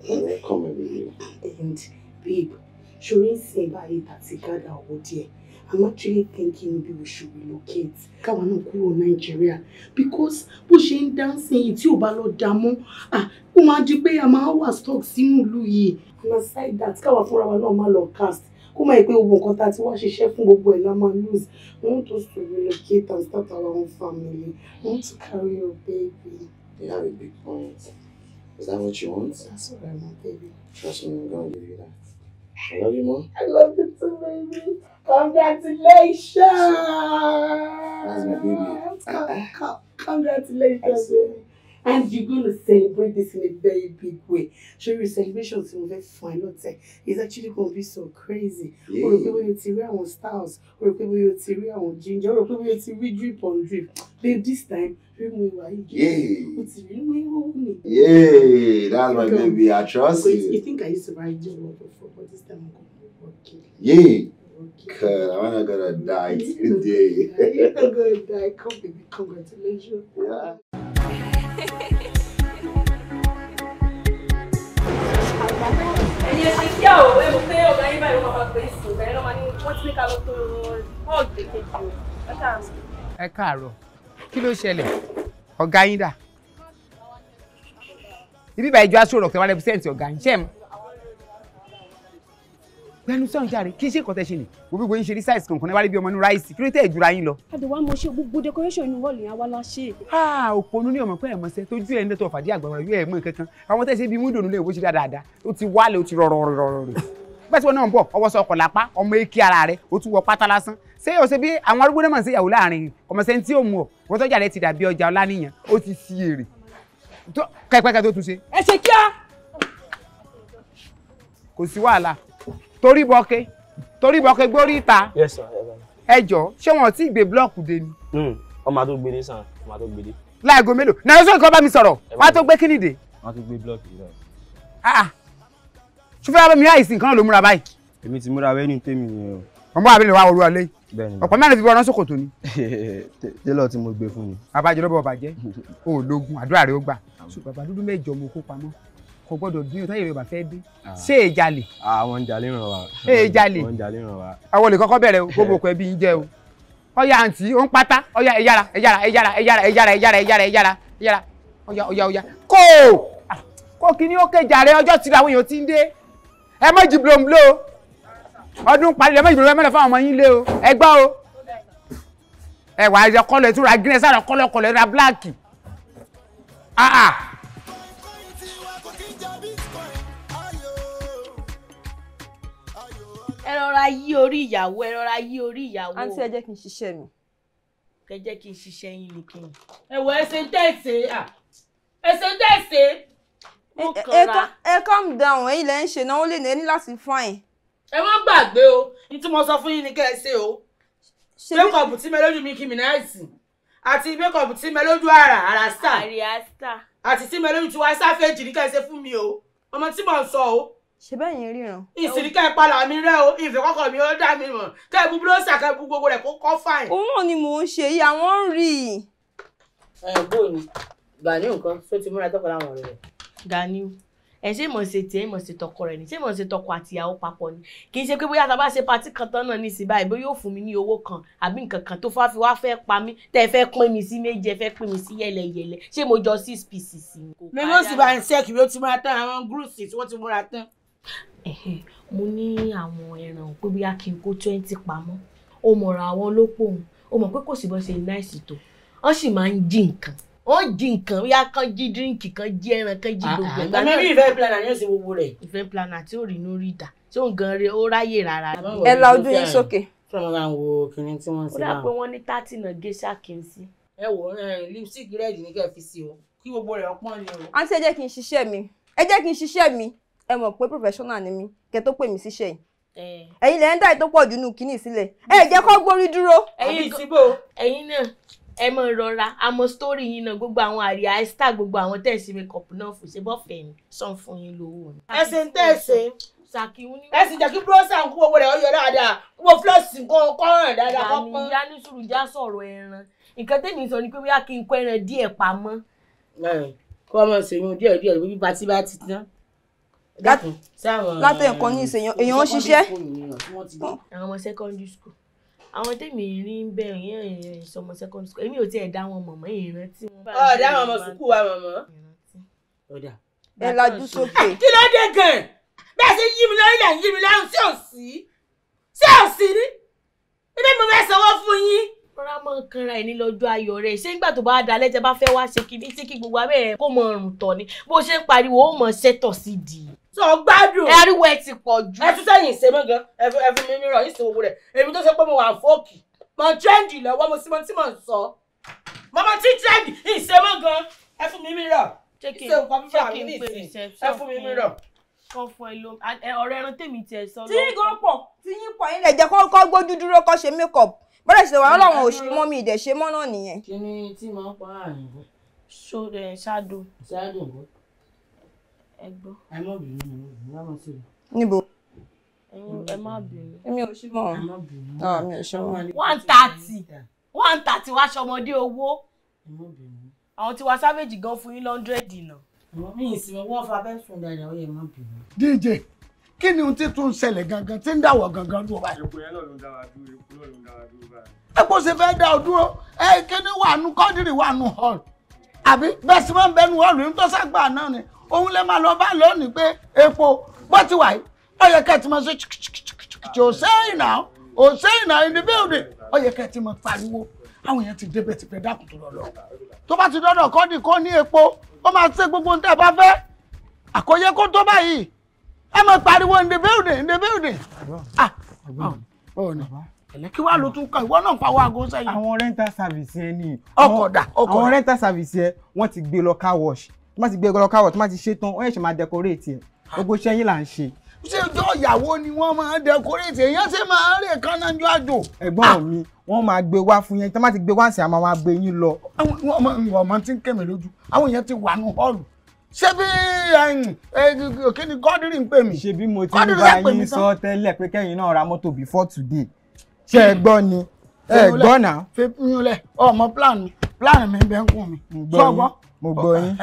Welcome, baby. And babe, ṣorí ń sìn báyìí tàti gádà owó díẹ̀. I'm actually thinking maybe we should relocate. Káwa náà kúrò Nàìjíríà because bó ṣe ń dancing yìí tí ò bá lọ dá mọ́, ó máa di pé a máa wà stock sínú ìlú yìí. And aside that, káwa fúnra wa náà máa lọ cast. Kó máa yẹ pé gbogbo nǹkan tá a ti wá ṣiṣẹ́ fún gbogbo ẹ̀ la máa lose. I want us to relocate and start our own family. I want to carry your baby. You have a big point. Is that what you want? That's what I want, baby. Trust me, I'm gonna give you that. I love you, Mom. I love you too, baby. Congratulations! That's my baby. Congratulations, baby. And you're going to celebrate this in a very big way. Show your celebration to very fine. It's actually going to be so crazy. Yeah. Or people you see on styles, or people you see on ginger, or people you see drip on drip. Babe, this time, yeah. Yeah, that's my baby. I trust you. You think I used to ride your work before, but this time I'm going to work it. Yeah. Cause I'm not gonna die today. You're not gonna die. Come, baby. Congratulations. Yeah. Ẹ̀yin ṣe kí àwọn ẹ mọ̀ pé ọ̀gá yín báyìí wọ́n máa pè é sùn bẹ́ẹ̀ ló máa ní wọ́n ti ní ká lọ tó hall kejì o. Ẹ káàárọ̀, kí ló ṣẹlẹ̀? Ọ̀gá yín dà? Ibi ìbá ìjọ aṣọ ọ̀rọ̀ kẹwàá rẹpísẹ́ǹtì ọ̀gá yín ṣẹ́ mu. Gbẹnu sọ̀rọ̀ járe, kí ṣe ìkọ́tẹ́ ṣe ni? Gbogbo gbogbo yín ṣe rí sáìsì kankan náà wá rí bí ọmọ inú ráìsì, kí ló tẹ̀ ìjura yín lọ? Àdèwà mo ṣe gbogbo decoration inú hall yẹn wá la ṣe. Òpònú ní ọmọ pé ẹ̀mọ́sẹ́ tójú ẹ̀ ń dẹ́tọ̀ fàdí àgbà wọn yóò ẹ̀ mọ̀ nǹkan kan. Àwọn tẹ́ ṣe bí wíńdò nílé ìwé ṣe dáadáa, ó ti wálẹ̀ ó ti rọrọrọrọ. Bẹ́ẹ̀ tí wọ́n náà ń bọ̀, ọwọ́ sọ ọkọ̀ lápá, ọmọ èkì ara rẹ̀, ó tún wọ pátá lásán. Ṣé o ṣe bí àwọn arúgbó náà mọ̀ sí ìyàwó láàrin ọmọọṣẹ́ tí ó mú ọ, wọ́n tọ́jà rẹ̀ ti dàbí ọjà ọláníyàn, ó ti si èrè. Kẹ́pẹ́kẹ́ tó tún ṣe. Ẹ ṣe kíá. Kò sí wàhálà. Torí bọ́kẹ́ gbórí ìta. Yes sir. Ẹ jọ ṣé wọn ti gbé blọọkù dé ni. Ọmọ àtó gbélé sàn, ọmọ àtó gbélé. Láago mélòó náà sọ nǹkan bá mi sọ̀rọ̀ wọn á tó gbé kíni dé. Wọn á tó gbé blọọkù yìí náà. Ṣùfẹ́ abẹ́mi àìsàn nǹkan ló múra báyìí. Èmi ti múra wẹ́ni tèmi nìyẹn o. Ọmọ àbẹ̀lẹ̀ wa olúwa lé. Ọ̀pọ̀ mẹ́rin fi bọ́ ọ̀rán ṣòkòtò ni. Télọ̀ tí mo gbé fún mi. Abájọ lọ́bọ̀ ọ̀bàjẹ́ o ò lógun àdúrà rẹ ó gbà. Bàbá dúdú mẹ́jọ mo kó pamọ́. Kò gbọ́dọ̀ dín ọtá yorùbá fẹ́ dé. Ṣé èjalè? Àwọn ń jalè ràn wá. Èjalè. Wọ́n ń jalè ràn wá. Àwọn olè kọ́kọ́ bẹ̀rẹ̀ o, gbogbo òkú ẹbí ń jẹ́ o. Ọya àǹtí, ó ń pátá, ọya ẹ yára, ẹ yára, ẹ yára, ẹ yára, ẹ yára, ẹ yára, ẹ yára, ẹ yára, ẹ yára, ọya, ọya, ọya. Kó kó kíní ó kéjà rẹ ọjọ́ tí àwọn èèyàn ti ń dé. Ẹ má jí blombló o. Ọdún parí ẹ má jí blombló, ẹ má lọ fáwọn ọmọ yín lé o. Ẹ gbọ́ o. Ẹ wà á yọ kọ́lọ̀ ẹ tún ra green, ẹ sára kọ́lọ̀ kọ́lọ̀ ẹ ra black. Ah ah. Ẹ rọra yí orí ìyàwó, ẹ rọra yí orí ìyàwó. Àǹtí, ẹ jẹ́ kí n ṣiṣẹ́ mi. Kẹ jẹ́ kí n ṣiṣẹ́ yín ni kí n. Ẹ wọ ẹsẹ̀ ń tẹ̀sẹ̀, ẹsẹ̀ ń tẹ̀sẹ̀. Mo kàn ra. Ẹ calm down, ẹ̀yin lẹ ń ṣe náà, ó lè ní láti fine. Ẹ má gbàgbé o, ní tí mo sọ fún yín ni kẹ́ ẹ ṣe o. Mékọ̀pù tí mẹlójú mi kí mi náà sì àti mékọ̀pù tí mẹlójú àrà star àti tí mẹlójú tiwa sáfẹ́jì ní kẹ́ ẹ ṣe fún mi o, ọmọ tí mò ń sọ o. Ṣe bẹ́ẹ̀ yẹn ríran. Ìsìnkú kẹ́ ẹ palà mi rẹ́ o, ìfẹ́ kọ́kọ́ mi ó dá mi mọ̀, kẹ́ ẹ bu búlọ́sà, kẹ́ ẹ bu gbogbo rẹ̀ kó kọ́ fáìn. Òun náà ni mò ń ṣe yìí, àwọn ń rí i. Ẹ bó ni Gani nǹkan tó ti múra tọkọ láwọn ọ̀rẹ́ rẹ̀. Gani ẹ ṣé mọ̀ ṣe tiẹ̀, mọ̀ ṣe tọkọ rẹ̀ ni, ṣé mọ̀ ṣe tọkọ àtìyàwó papọ̀ ni? Kì í ṣe pé bóyá tá a bá ṣe patí kan tán náà ní ìsìn báyìí, bóyá yóò fún mi ní owó kan àbí nǹkan kan tó fà fi wá fẹ́ pa mí, tẹ́ ẹ fẹ́ pín mi sí méjì, ẹ fẹ́ pín mi sí yẹlẹyẹlẹ, ṣé mo jọ 6 pieces ni? Mi ló sì bá ń ṣẹ́ẹ̀kì bí ó ti múra tán, àwọn gúrúùsì tí wọ́n ti múra tán. Mo ní àwọn ẹran pé bóyá kí n kó 20 pamọ́, ó mọ̀ra àwọn olópò òun, ó mọ̀ pé kò sí bó ṣe náìsì tó, wọ́n sì máa ń jí nǹkan, wọ́n jí nǹkan, bóyá kán jí díríǹkì, kán jí ẹran, kán jí gbogbo ẹ̀. Àmì bí ìfẹ́ planner yóò ṣe gbogbo rẹ̀. Ìfẹ́ planner tí ò rí inú rí dà, tí òun gan ó ráyè rárá. Ẹ la ojú yín sókè. Ṣé wọn máa ń wo kinní tí wọ́n ń ṣe Ó dà náà? pé wọ́n ní 30 náà géṣà kí n sí. Ẹ wò ó, lipstick red ní kẹ́ ẹ fi sí o, kí gbogbo rẹ̀ ọpọ́n ni o. Àǹtí, ẹ jẹ́ kí n ṣiṣẹ́ mi, ẹ jẹ́ kí n ṣiṣẹ́ mi. Ẹ mọ̀ pé professional ni mí, kẹ́ tó pè mí síṣẹ́ yìí. Ẹ̀yin lẹ ń dá ètò pọ̀ jù nù kínní sílẹ̀, ẹ jẹ́ kó gbórí dúró. Ẹ̀yin náà ẹ mọ rọra, àmọ́ story yín náà, gbogbo àwọn àríyá Esther, gbogbo àwọn tẹ̀sí makeup náà fò ṣe bọ́fẹ̀ ni sàn fún yín lówó ni. Ẹ ṣe ń tẹ̀sẹ̀. Ẹ sì jẹ́ kí búrọ́sà ń kú gbogbo rẹ̀ ó yọ dáadáa, kú gbogbo flọ́ọ̀sì nǹkan kọ́ràn dáadáa kọ́ pọ́n. Ìyá ní sùúrù já sọ̀rọ̀ ẹran, nǹkan tẹ́mi sọ ni pé bóyá kí n kó ẹran díẹ̀ pamọ́. Kọ́ ọmọ ṣèyún díẹ̀ díẹ̀ bí patí bá ti tán. Látẹ̀ nǹkan ní ìṣèyàn, èèyàn ń ṣiṣẹ́. Àwọn ọmọ secondary school, àwọn tèmi rí ń bẹ̀rẹ̀ yẹn ìsọmọ secondary school, èmi ò tiẹ̀ dá wọn mọ̀mọ́, ìrántí wọn. Ọ̀ dá àwọn ọmọ sùkúù wa mọ̀mọ́. Ẹ lajú sókè. Kí ló dé gan-an? Bẹ́ẹ̀ ṣe yí mi lórí lẹ̀ ń yí mi lọ́rùn, sí òsì sí òsì ní. Ibi mo fẹ́ sanwó fún yín. Rọra mọ kanra ẹ ní lọ́jọ́ ayọ̀ rẹ̀, ṣé nígbà tó bá dalẹ̀ tẹ bá fẹ́ wá ṣe kíní sí kí gbogbo abẹ́ rẹ̀ kó mọ ọrùn tọ̀ ni, bó ṣe ń pariwo ó mọ ṣẹ́tọ̀ sí di. Sọ gbádùn. Ẹ ariwo ẹ ti pọ̀ jù. Ẹ tún sẹ́yìn ìṣe mọ́ gan, ẹ fún mi mìíràn ìṣe owó rẹ̀. Èmi tó ṣe pé mo wà fọ́ọ̀kì, mo tírẹ́ǹdì lọ́wọ́, mo sí mo tí mo ń sọ. Mo mọ tí tírẹ́ǹdì ìṣe mọ́ gan, ẹ fún mi mìíràn. Ìṣe nǹkan fífà mi ní ìsìn, ẹ fún mi mìíràn. Kan fún ẹ ló ọ̀rẹ́ ẹran tèmi tiẹ̀ sọ. Tí yín gan pọ̀, tí yín pọ̀, yín lè jẹ́ kó gbójú dúró kó ṣe makeup. Bọ́dẹ̀ ṣe wà lọ́wọ́ ò ṣe mọ́ mi ìdẹ̀ ṣe mọ́ náà nìyẹn. Kí ni tí mo ń pa àrùn bọ́? Ṣáàdù. Ṣáàdù bọ́. Ẹ gbọ́. Ẹ má bínú, ẹ má bínú. Níbo? Ẹ má bínú. Èmi ò ṣe mọ́. Ẹ má bínú. Mi ò ṣe mọ́. 130 130 wá ṣọmọdé owó. Àwọn tiwa savage gan fún yín 100 náà. Mi ìsinmi wọ́n fa fẹ́ sùn dáadáa, ó yẹ má bínú. DJ, kí ni ohun tí tún ń ṣẹlẹ̀ gangan tí ń dàwọ̀ gangan dúró báyìí? Epo yẹn náà ló ń dára dúró, epo náà ló ń dára dúró báyìí. Epo ṣe fẹ́ dá ọ dúró, ẹ kíní wà nù kọ́dìrì wà nù hall. Àbí bẹ́ẹ̀ sì máa ń bẹnu hall ní tọ́sàgbà náà ni, òun lè máa lọ bá lónìí pé epo bó ti wà yìí, ó yẹ kẹ́ ẹ ti máa ṣe chìkìchìkìchìkì ò sẹ́yìn náà, ò sẹ́yìn náà in the building, ó yẹ kẹ́ ẹ ti máa pariwo, àwọn èèyàn ti débẹ̀ ti fẹ́ dákun tó lọ lọ. Tó bá ti dọ́dọ̀ kọ́dì kó ní epo, ó máa ṣe gbogbo ohun tẹ́ ẹ bá fẹ́, àkóyẹ kó tó báyìí. Ẹ máa pariwo in the building, in the building. Ah, oh ni. Kí wàá ló tún kọ ìwọ náà fàwọn aago sẹ́yìn. Àwọn rental service yẹn ni. Ọkọ̀ dà, ọkọ̀ dà. Àwọn rental service yẹn wọ́n ti gbé lọ car wash. Tó bá ti gbé lọ car wash, tó bá ti ṣe tán, wọ́n yẹ̀ ṣe máa decorate ẹ̀. Gbogbo iṣẹ́ yín là ń ṣe. Ṣé ọjọ́ ìyàwó ni wọ́n máa ń decorate? Èèyàn ṣe máa ń rè kán náà jọ àjò. Ẹ̀gbọ́n mi, wọ́n máa gbé wá fún yẹn. Tó bá ti gbé wá sí, àmọ́ máa gbé yín lọ. Àwọn ọmọ tí ń kẹ́mi lójú, àwọn èèyàn ti wà nù hall. Ṣé bí kí ni Kọ́dírì ń pè mí? Ṣé bí mo ti ń bá yín sọ tẹ́lẹ̀ pé kẹ́yìn náà ra mọ́tò before today? Ṣé ẹ gbọ́ ni? Ẹ gbọ́ náà. Fi yín lẹ̀, ọmọ plan mi bẹ́ẹ̀ ń kún mi. Sọ gbọ́? Mo gbọ́ yín,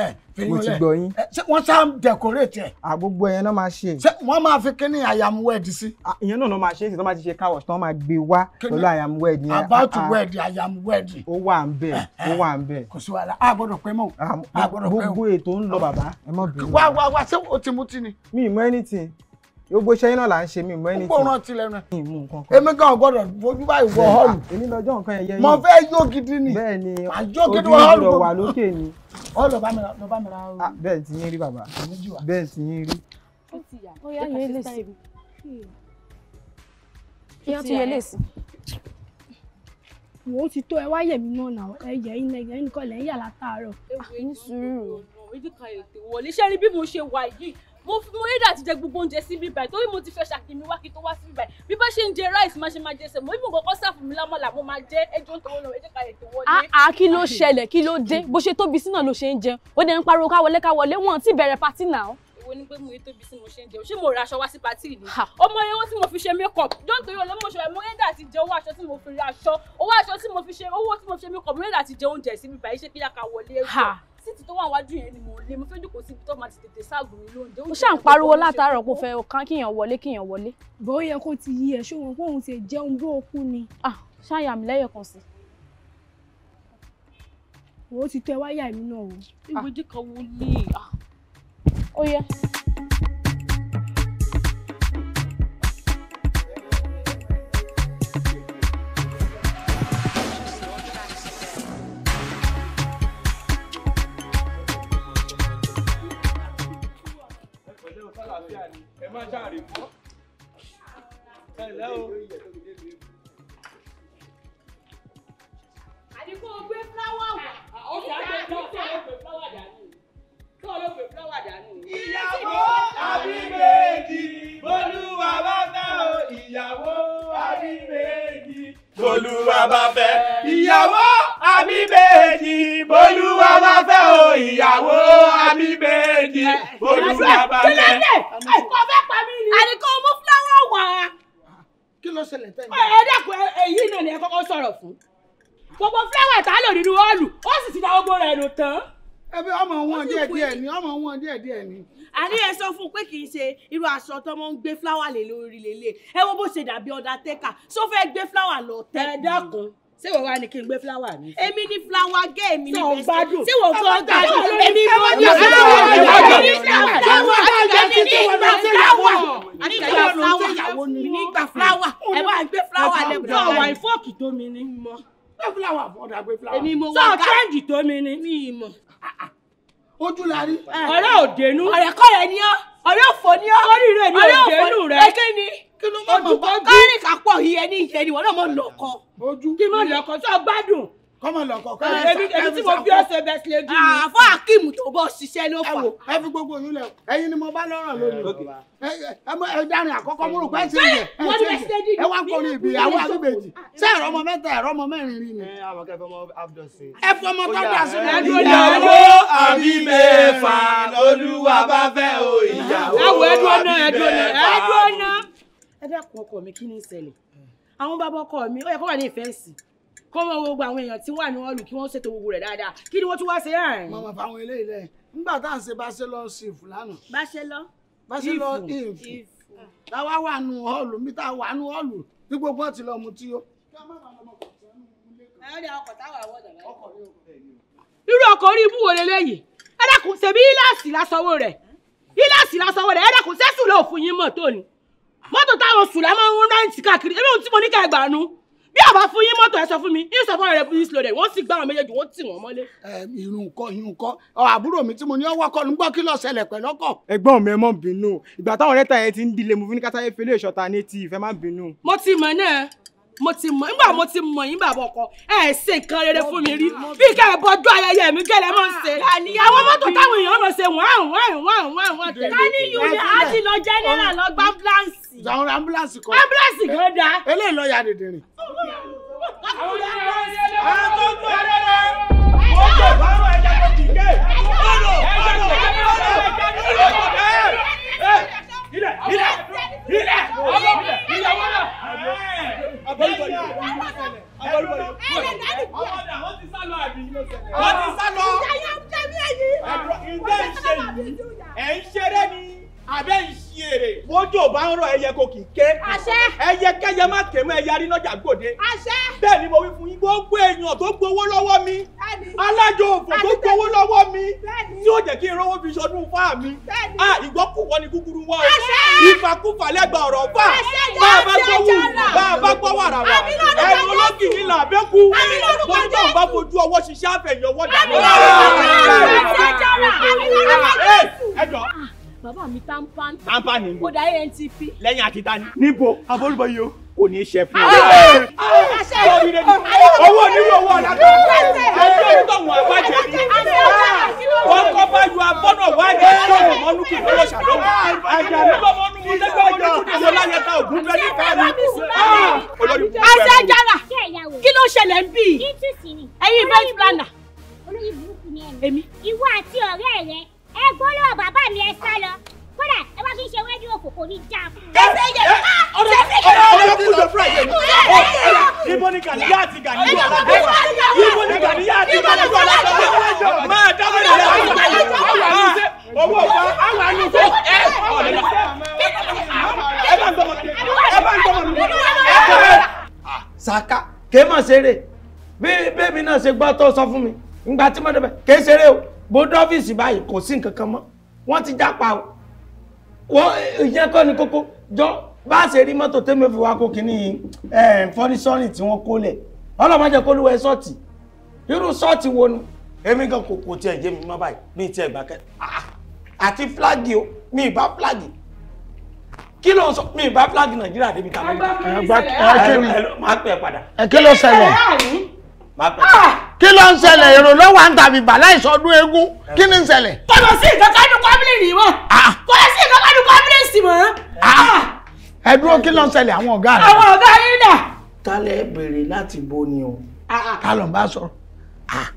mo ti gbọ́ yín. Ṣé wọ́n ṣá ń decorate ẹ̀? Gbogbo ẹ̀yẹn náà máa ṣe. Ṣé wọ́n máa fi kíní I am wed sí? Ìyẹn náà máa ṣe é sí, tó máa ti ṣe car wash, tó máa gbé wá pẹ̀lú I am wed yẹn. About to wed, I am wed. Ó wà ń bẹ̀, ó wà ń bẹ̀. Kò sí wàhálà, a gbọ́dọ̀ pẹ́ mọ́. Gbogbo ètò ń lọ bàbá, ẹ má bínú. Wá wá wá, ṣé o ti mutí ni? Mi ì mú anything. Gbogbo iṣẹ́ yín náà là ń ṣe mí mọ́ ẹni tí. Gbogbo rántí lẹ́nu. Èmi gan gbọ́dọ̀ fojú báyìí wọ họ́ọ̀lù. Èmi lọ́jọ́ nǹkan ẹ̀yẹ yìí. Mo fẹ́ yó gidi ni. Bẹ́ẹ̀ni ojú gbọ́dọ̀ wà lókè ni. Ọ lọ bá mi ra lọ bá mi ra. Bẹ́ẹ̀ ti yín rí bàbá. Bẹ́ẹ̀ ti yín rí. Ó yá yẹn lè sí. Ìyá tún yẹ lè sí. Wo ó ti tó ẹ wá yẹ̀mí náà nà ẹ yẹ iná ẹ̀yẹ nìkan lẹ̀ ń yà látàárọ̀. Ní sùúrù. Wọlé ṣé rí bí mo ṣe wà yìí mo rédà ti jẹ gbogbo oúnjẹ sí bíbá yìí torí mo ti fẹ́ ṣàkíní wá kí tó wá sí bíbá yìí bí bá ṣe ń jẹ ráìsì má ṣe máa jẹ sẹ̀mọ́ ibùn kọ́kọ́ sáfù mi lámọ́là mo máa jẹ ẹjọ́ ń tọwọ́ lọ ẹ jẹ́ ká ètò wọlé. Àá kí ló ṣẹlẹ̀ kí ló dé bó ṣe tóbi sí náà ló ṣe ń jẹun ó dẹ̀ ń pariwo ká wọlé ká wọlé wọn ti bẹ̀rẹ̀ patí náà. Èwo ni pé mo yé tóbi sí mo ṣe ń jẹun ṣé mo ra aṣọ wá sí patí ni ọmọ yẹn wọ́n tí mo fi ṣe makeup jọ́ nítorí ọlọ́mọ ṣe mo rédà ti jẹ owó aṣọ tí mo fi ra aṣọ owó aṣọ tí mo fi ṣe owó tí mo fi ṣe makeup mo rédà ti jẹ oúnjẹ sí bíbá yìí ṣé kí yá ká wọlé ẹjọ́ síìtì tó wà wájú yẹn ni mo lè mo fẹ́ jókòó síbi tó máa ti tètè ságùn mi lóúnjẹ. Ó ṣà ń pariwo látàárọ̀ kó fẹ́ kán kíyàn wọlé kíyàn wọlé. Bó yẹ kó ti yí ẹ ṣé wọn kó òun ti jẹun bó o kú ni. Ṣáàyà mi lẹ́yọ̀ kan sí. Wo ó ti tó ẹ wá yà mí náà o. Ìwé jẹ́ ká wọlé. Ó yẹ. Àdìgún o gbé fúláwà wá. Ó fi àgbẹ̀ fúláwà dànù. Tó o ló gbé fúláwà dànù. Ìyàwó àbíbèjì Bólúwa bá fẹ́ o. Ìyàwó àbíbèjì Bólúwa bá fẹ́. Ìyàwó àbíbèjì Bólúwa bá fẹ́ o. Ìyàwó àbíbèjì Bólúwa bá fẹ́. Kí ló dé? Kò fẹ́ pa mí ni. Àdìgún mú fúláwà wá. Kí ló ṣẹlẹ̀ tẹ́lẹ̀? Ẹ dákun èyí náà ni ẹ kọ́kọ́ sọ̀rọ̀ fún. Gbogbo fúláwà tá a lò nínú họ́ọ̀lù ó sì ti da gbogbo rẹ̀ nù tán. Ẹbí ọmọ wọn díẹ̀ díẹ̀ ni ọmọ wọn díẹ̀ díẹ̀ ni. Àní ẹ sọ fún un pé kì í ṣe irú aṣọ tó máa ń gbé fúláwà lé lórí lélẹ̀ ẹ wo bó ṣe dàbí undertaker ṣó fẹ́ gbé fúláwà lọ tẹ́. Ẹ dákun ṣé ìwọ wá ní kí n gbé fúláwà mi. Èmi ní fúláwà gé èmi ní bẹ́sẹ̀. Gbádùn ṣé wọ́n fọ́ gbádùn èmi mo ní fúláwà èmi ní gbà fúláwà ẹ bá gbé fúláwà lẹ́bùn. Sọ wà ìfọ́ọ̀kì tó mi ní. Gbé fúláwà fún ọ̀dà gbé fúláwà. Èmi mo wà ká. Sọ trẹ́ǹdì tó mi ní. Mi mọ̀. Ojú la rí. Ọ̀rẹ́ òdenu. Ọ̀rẹ́ kọ́rẹ́ ni ọ́ ọ̀rẹ́ òfò ni ọ́. Orí rẹ̀ ni òdenu rẹ̀. Ẹ kí ni? Kí ló má mọ̀ bá. Kárìn kápọ̀ yìí ẹni ìyẹn ni wọ́n náà mọ̀ lọ́kọ. Ojú. Kí mọ̀ lọ́kọ sọ gbádùn. Kọ́mọ lọ́kọ. Èmi tí mo fi ọ̀sẹ̀ bẹ́ẹ̀ sílẹ̀ dùn mí. Àfọ Akeem tó bọ́ ṣiṣẹ́ ló fà. Ẹ fi gbogbo oyún lẹ ẹ̀yin ni mo bá lọ́rọ̀ lónìí. Ẹ dárin àkọ́kọ́ mo rò pé ẹ ṣe yẹ ẹ wá kọrin ìbíyàwó àbíbèjì. Ṣé ẹ̀rọ ọmọ mẹ́ta ẹ̀rọ ọmọ mẹ́rin rí ni? Ẹ fọmọ tó dà sí mi. Ìyàwó àbí mẹ́fà lolúwa bá fẹ́ o. Ìyàwó àbí mẹ́fà. Ẹ dákun ọkọ mi kí ni ìṣẹ̀lẹ̀? Àwọn bàbá ọkọ mi ó yẹ kó wà ní ìfẹ́ sí kọ́ mọ gbogbo àwọn èèyàn tí wà ní ọlù kí wọ́n ṣètò gbogbo rẹ̀ dáadáa kí ni wọ́n tún wá ṣe yára. Màmá fáwọn eléyìí lẹ nígbà tá à ń ṣe bachelor shift lánàá. Bachelor. Bachelor if táwa wà nù họ́ọ̀lù mi tá a wà nù họ́ọ̀lù tí gbogbo ọtí lọ mu tí ó. Irú ọkọ̀ orí ibú wo leléyìí? Ẹ dákun ṣebí íláàsì lásánwó rẹ̀ íláàsì lásánwó rẹ̀ ẹ dákun sẹ́sùn ló fún yín mọ́tò ni mọ́tò táwọn sùlá máa ń rẹ́ǹtì káàkiri ebi ohun tí mo ní ká ẹgbàá nu bí àbá fún yín mọ́tò ẹ sọ fún mi yín sọ fún ọ̀rẹ́ fún yín sílò rẹ̀ wọ́n sì gbá àwọn méjèèjì wọ́n tì wọ́n mọ́lé. Ẹ irun kọ́ irun kọ́ ọ àbúrò mi tí mo ní ọwọ́ kọ́ ló ń gbọ́ kí ló ṣẹlẹ̀ pẹ̀lú ọkọ̀. Ẹ̀gbọ́n mi ẹ má bínú ìgbà táwọn rẹ́ta yẹn ti ń dílé mo fi ní kátáyé fẹlẹ ìṣọta ní ti ìfẹ́ má bínú. Mo ti mọ̀ náà mo ti mọ̀ nígbà mo ti mọ̀ yín bàbá ọkọ ẹ ṣe nǹkan rere fún mi rí bí kẹ́ ẹ bọjú ayẹyẹ mi gẹ́lẹ́ mọ̀ ń ṣe àwọn mọ́tò táwọn èèyàn mọ̀ ṣe wọ́n wọ́n wọ́n wọ́n wọ́n tẹ̀lé. Ká ní yúlẹ̀ á ti lọ jẹ́nẹ́rà lọ gba ambulance. Àwọn ambulance kọ́. Ambulance kan da. Eléyìí lọ ya dèdè rìn. Ẹ ń ṣeré ni àbẹ́ ń ṣe èrè. Bójú ò bá ń rọ ẹyẹ kò kì í ké. Àṣẹ. Ẹyẹ kẹyẹ má ké mọ́ ẹyẹ arínájà gbòde. Àṣẹ. Bẹ́ẹ̀ ni mo wí fún yín gbogbo èèyàn tó gbowó lọ́wọ́ mi. Alájọ òfò tó gbowó lọ́wọ́ mi tí ó jẹ́ kí n rówó fi ṣọdún fáà mi. Ìgbọ́kùwọ́ ni kúkúrú wọ́ o. Ìfàkúfà lẹ́gbàá ọ̀rọ̀ fà. Bá a bá gbọ́ wù, bá a bá gbọ́ wàràwà. Ẹnu ológìní là bẹ́kú. Mo ní tóun bá fojú ọwọ́ ṣiṣẹ́ àfẹ̀yìn ọwọ́ dànù. Bàbá mi tampan. Tampan ni. Ó da ANTP. Lẹ́yìn àti tani. Níbo? Àbọ̀rúbọ̀ yìí o. Kò ní í ṣe fún ọ. Owó onírú owó ọ̀la tó. Ẹjọ́ onítọ̀hún àbájẹ́ ni. Wọ́n kọ́ bá yọ abọ́nà wáyé sọ̀rọ̀ mọ́nú kì í lọ́wọ́ ṣàlọ́wọ́. Àjà mi bọ́ mọ́nú mo lẹ́gbẹ́ mọ́nú kí ni láyé ta ògùn bẹ́ẹ̀ ní káàmì. Àṣẹjára kí ló ṣẹlẹ̀ ń bì? Ẹ̀yin event planner. Olórí burúkú ni ẹ̀mí. Ìwọ àti ọ̀rẹ́ rẹ ẹ gbọ́ lọ́wọ́ bàbá mi ẹ sá lọ. Kódà ẹ bá fi ṣe wẹ́dí òfò kò ní já fún mi. Ibo ni Gàníyà àti Gàníyà alágbèwà? Ibo ni Gàníyà àti Gàníyà alágbèwà? Máa dábẹ́ lè lọ́wọ́. Owó ọ̀fà àwọn àlùfẹ́. Ẹ bá ń gbọ́mọ mi. Ẹ bá ń gbọ́mọ mi. Saka kèé mọ̀ ṣeré bí bẹ́ẹ̀mi náà ṣe gbọ́ tó sọ fún mi ìgbà tí mo débẹ̀ kèé ṣeré o bó dọ́fíìsì báyìí kò sí nǹkan kan mọ́ wọ́n ti jápa o wọ́n ìyẹn kọ́ ni kókó jọ bá a ṣe rí mọ́tò tẹ́mi fi wá kó kínní fọ́nísọ́rìn tí wọ́n kó lẹ̀ ọlọ́mọdé kó lúwẹ̀ sọ́ọ̀tì irú sọ́ọ̀tì wo nu èmi gan kò tiẹ̀ yé mi mọ́ báyìí mi tiẹ̀ gbà kẹ́ àti fúláàgì o mi ì bá fúláàgì kí ló ń sọ mi ì bá fúláàgì Nàìjíríà débi tàbí máa pè é padà. Kí ló ṣẹlẹ̀? Kí ló ń ṣẹlẹ̀? Èrò ló wà ń tàbí bàlá ìsọdún eégún kí ni ń ṣẹlẹ̀? Kò lọ sí ìkankanú kọ́mílì mọ́. Kò lọ sí ìkankanú kọ́mílì sí mọ́. Ẹ dúró, kí ló ń ṣẹlẹ̀ àwọn ọ̀gá rẹ̀? Àwọn ọ̀gá yín dà. Tálẹ̀ béèrè láti bo ni o. Ká ló ń bá sọ̀rọ̀?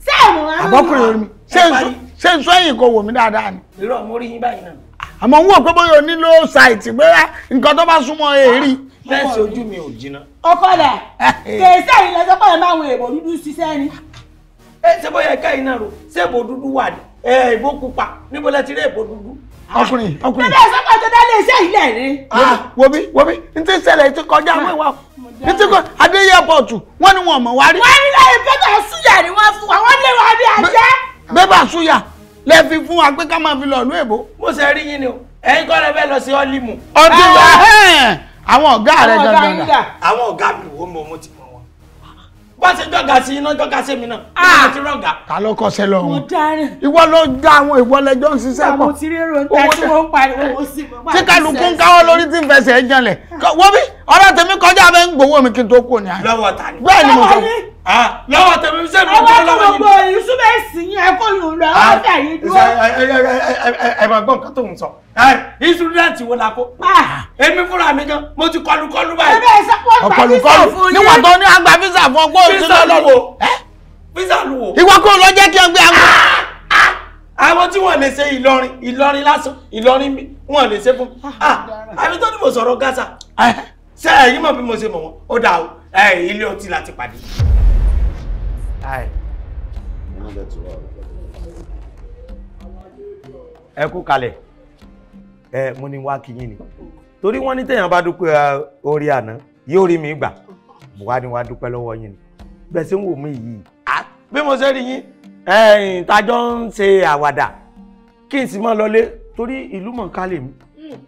Ṣé ẹ̀mọ̀ wá? Àbọ̀kùnrin orí mi ṣé n sọ ẹ̀yìn kò wò mí dáadáa ni. Irọ́ mo rí yín báyìí náà. Àmọ́ ń wò pé bóyá o nílò ṣàìtì bóyá nǹkan tó bá súnmọ́ èrí. Lẹ́sìn ojú mi ò jiná. Ọkọlẹ̀ kèésì ẹ̀yìn lẹ́sẹ̀ pọ̀ ẹ̀ máa ń wo èbò dúdú ṣiṣẹ́ ni. Ẹ ṣe bóyá ẹ̀ka iná ro ṣé èbò dúdú wà ní èbò pupa níbo lẹ ti rí èbò dúdú. Ọkùnrin ọkùnrin. Bẹ́ẹ̀ sọ́kọ̀ tó dá lé iṣẹ́ ilẹ̀ ni. Wo bí wo bí n ti ṣẹlẹ̀ ti kọjá àwọn ìwà n ti kọ Adé airport wọ́n ní wọn mọ̀ wá rí. Wọ́n ní lẹ́yìn pépà súyà ni wọ́n fún wa, wọ́n lé wa bí ajá. Pépà súyà lẹ fi fún wa pé ká máa fi lọ ìlú èbó. Mo ṣe rí yín ni o, ẹ̀yin kọ́ lẹ fẹ́ lọ sí ọ́límù. Ọtí àwọn ọ̀gá rẹ̀ gangan dà. Àwọn ọ̀gá mi wo mo ti mọ̀ wọn. Bá ṣe jọ́gà sí iná jọ́gà sí mi náà. Mo ti rọ̀gà. Ta ló kọsẹ̀ lọ wọn? Ìwọ ló dá àwọn ìwọ lẹjọ́ ń ṣiṣẹ́ pọ̀. Mo ti rí èrò níta tí wọ́n ń pariwo mo sì mọ̀. Tí kálukú ń káwọ́ lórí tí ń fẹsẹ̀ janlẹ̀. Wọ́n bí ọ̀rọ̀ tèmi kọjá abẹ́ ń gbowó mi kí n tó kú ní àná. Lọ́wọ́ ta ni? Bẹ́ẹ̀ ni mo sọ. Lọ́wọ́ tèmi ṣé mi tó lọ́wọ́ yìí. Ọwọ́ gbogbo ìṣúbẹ̀sì yín ẹ̀kọ́ yòó lọ, ọ̀fẹ́ yìí dúró. Ẹ máa gbọ́ nǹkan tó ń sọ. Ìṣúdẹ̀ntì wo la kó? Èmi fúnra mi gan, mo ti kọlukọlu báyìí. Ọkọlukọlu níwọ̀n tó ní àgbà físà fún ọgbọ́n òṣèlú lọ́wọ́. Físà lu wo? Ìwọ kò lọ jẹ́ kí ọ gbé àwọn. Àwọn tí wọ́n lè ṣe Ìlọrin, Ìlọrin lásán, Ìlọrin bí wọ́n lè ṣe fún. Àbí tó ní mo sọ̀rọ̀ Gaza. Ṣé ẹ̀yin mọ̀ bí mo ṣe mọ̀ wọ́n? Ó dà o, ilé ọtí láti pàdé. Ẹ kú kalẹ̀, ẹ mo ní wá kí yín ni torí wọ́n ní téèyàn bá dúpẹ́ orí àná yóò rí mi gbà, mo wá ní wá dúpẹ́ lọ́wọ́ yín ni bẹ́ẹ̀ ṣe ń wò mí yìí. Bí mo ṣe rí yín ẹ̀yìn tájọ́ ń ṣe àwàdà kí n sì mọ́ lọlé torí ìlú mọ̀ọ́ká lè mí,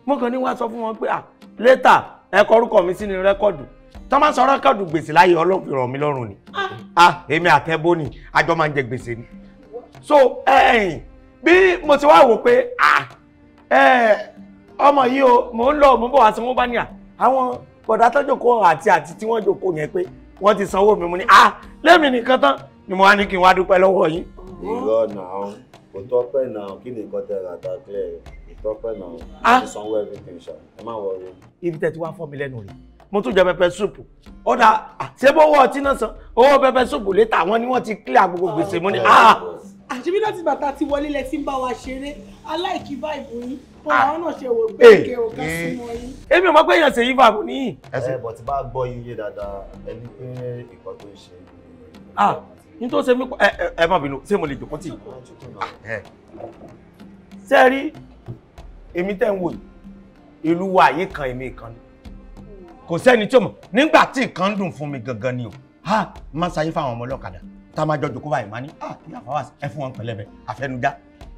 mo kàn ní wá sọ fún wọn pé létà ẹ kọ orúkọ mi sínú rẹ́kọ̀dù tó máa ń sọ rẹ́kọ̀dù gbèsè láyé Ọlọ́run fi ràn mí lọ́rùn ni. Èmi àtẹ́bó ni àjọ máa ń jẹ gbèsè ni. So ẹ̀yìn bí mo ti wá wò pé ọmọ yìí o mò ń lọ mò ń bọ̀ wá sanwó bá ní à àwọn bọ̀dá tó jókòó àti tí wọ́n jókòó yẹn pé wọ́n ti sanwó mi, mo ní lẹ́mi nìkan tán ni mo wá ní kí n wá dúpẹ́ lọ́wọ́ yín. Irọ́ náà kò tọ́pẹ́ náà, kí ni nǹkan tẹ rà tá clear kò tọ́pẹ́ náà, ti sanwó everything ṣá, ẹ má wọrí. Ibi tẹ́ ti wá fọ́ mi lẹ́nu rẹ̀ mo tún jẹ pẹpẹ súùpù ó dà ṣé bó owó ọtí náà san owó pẹpẹ súùpù létà àwọn ni wọ́n ti clear gbogbo gbèsè mo ní. Àṣebí láti bàtà ti wọlé lẹ ti ń bá wa ṣeré aláìkí báìbù yín wọn làwọn náà ṣe wò pé kẹ ò ká sí mọ yín. Èmi ò mọ̀ pé èèyàn ṣe yí fàbù níyì. Ẹ bọ̀ tí bá gbọ́ iye dáadáa ẹni pé nǹkan tó ń ṣe. Ní tó ṣe mí ẹ má bínú, ṣé mo lè jòkó tì í? Ṣé ẹ rí èmi tẹ́ ń wò yìí, ìlú wa yìí kan èmi kan ni kò sẹ́ni tí ó mọ̀ nígbà tí nǹkan ń dùn fún mi gangan ni o. Máa ń ṣayé fáwọn ọmọ ọlọ́kadà, Tá a máa jọ jòkó báyìí máa ní ah ìyá Fawaz ẹ fún wọn pẹ̀lẹ́bẹ̀ àfẹnujá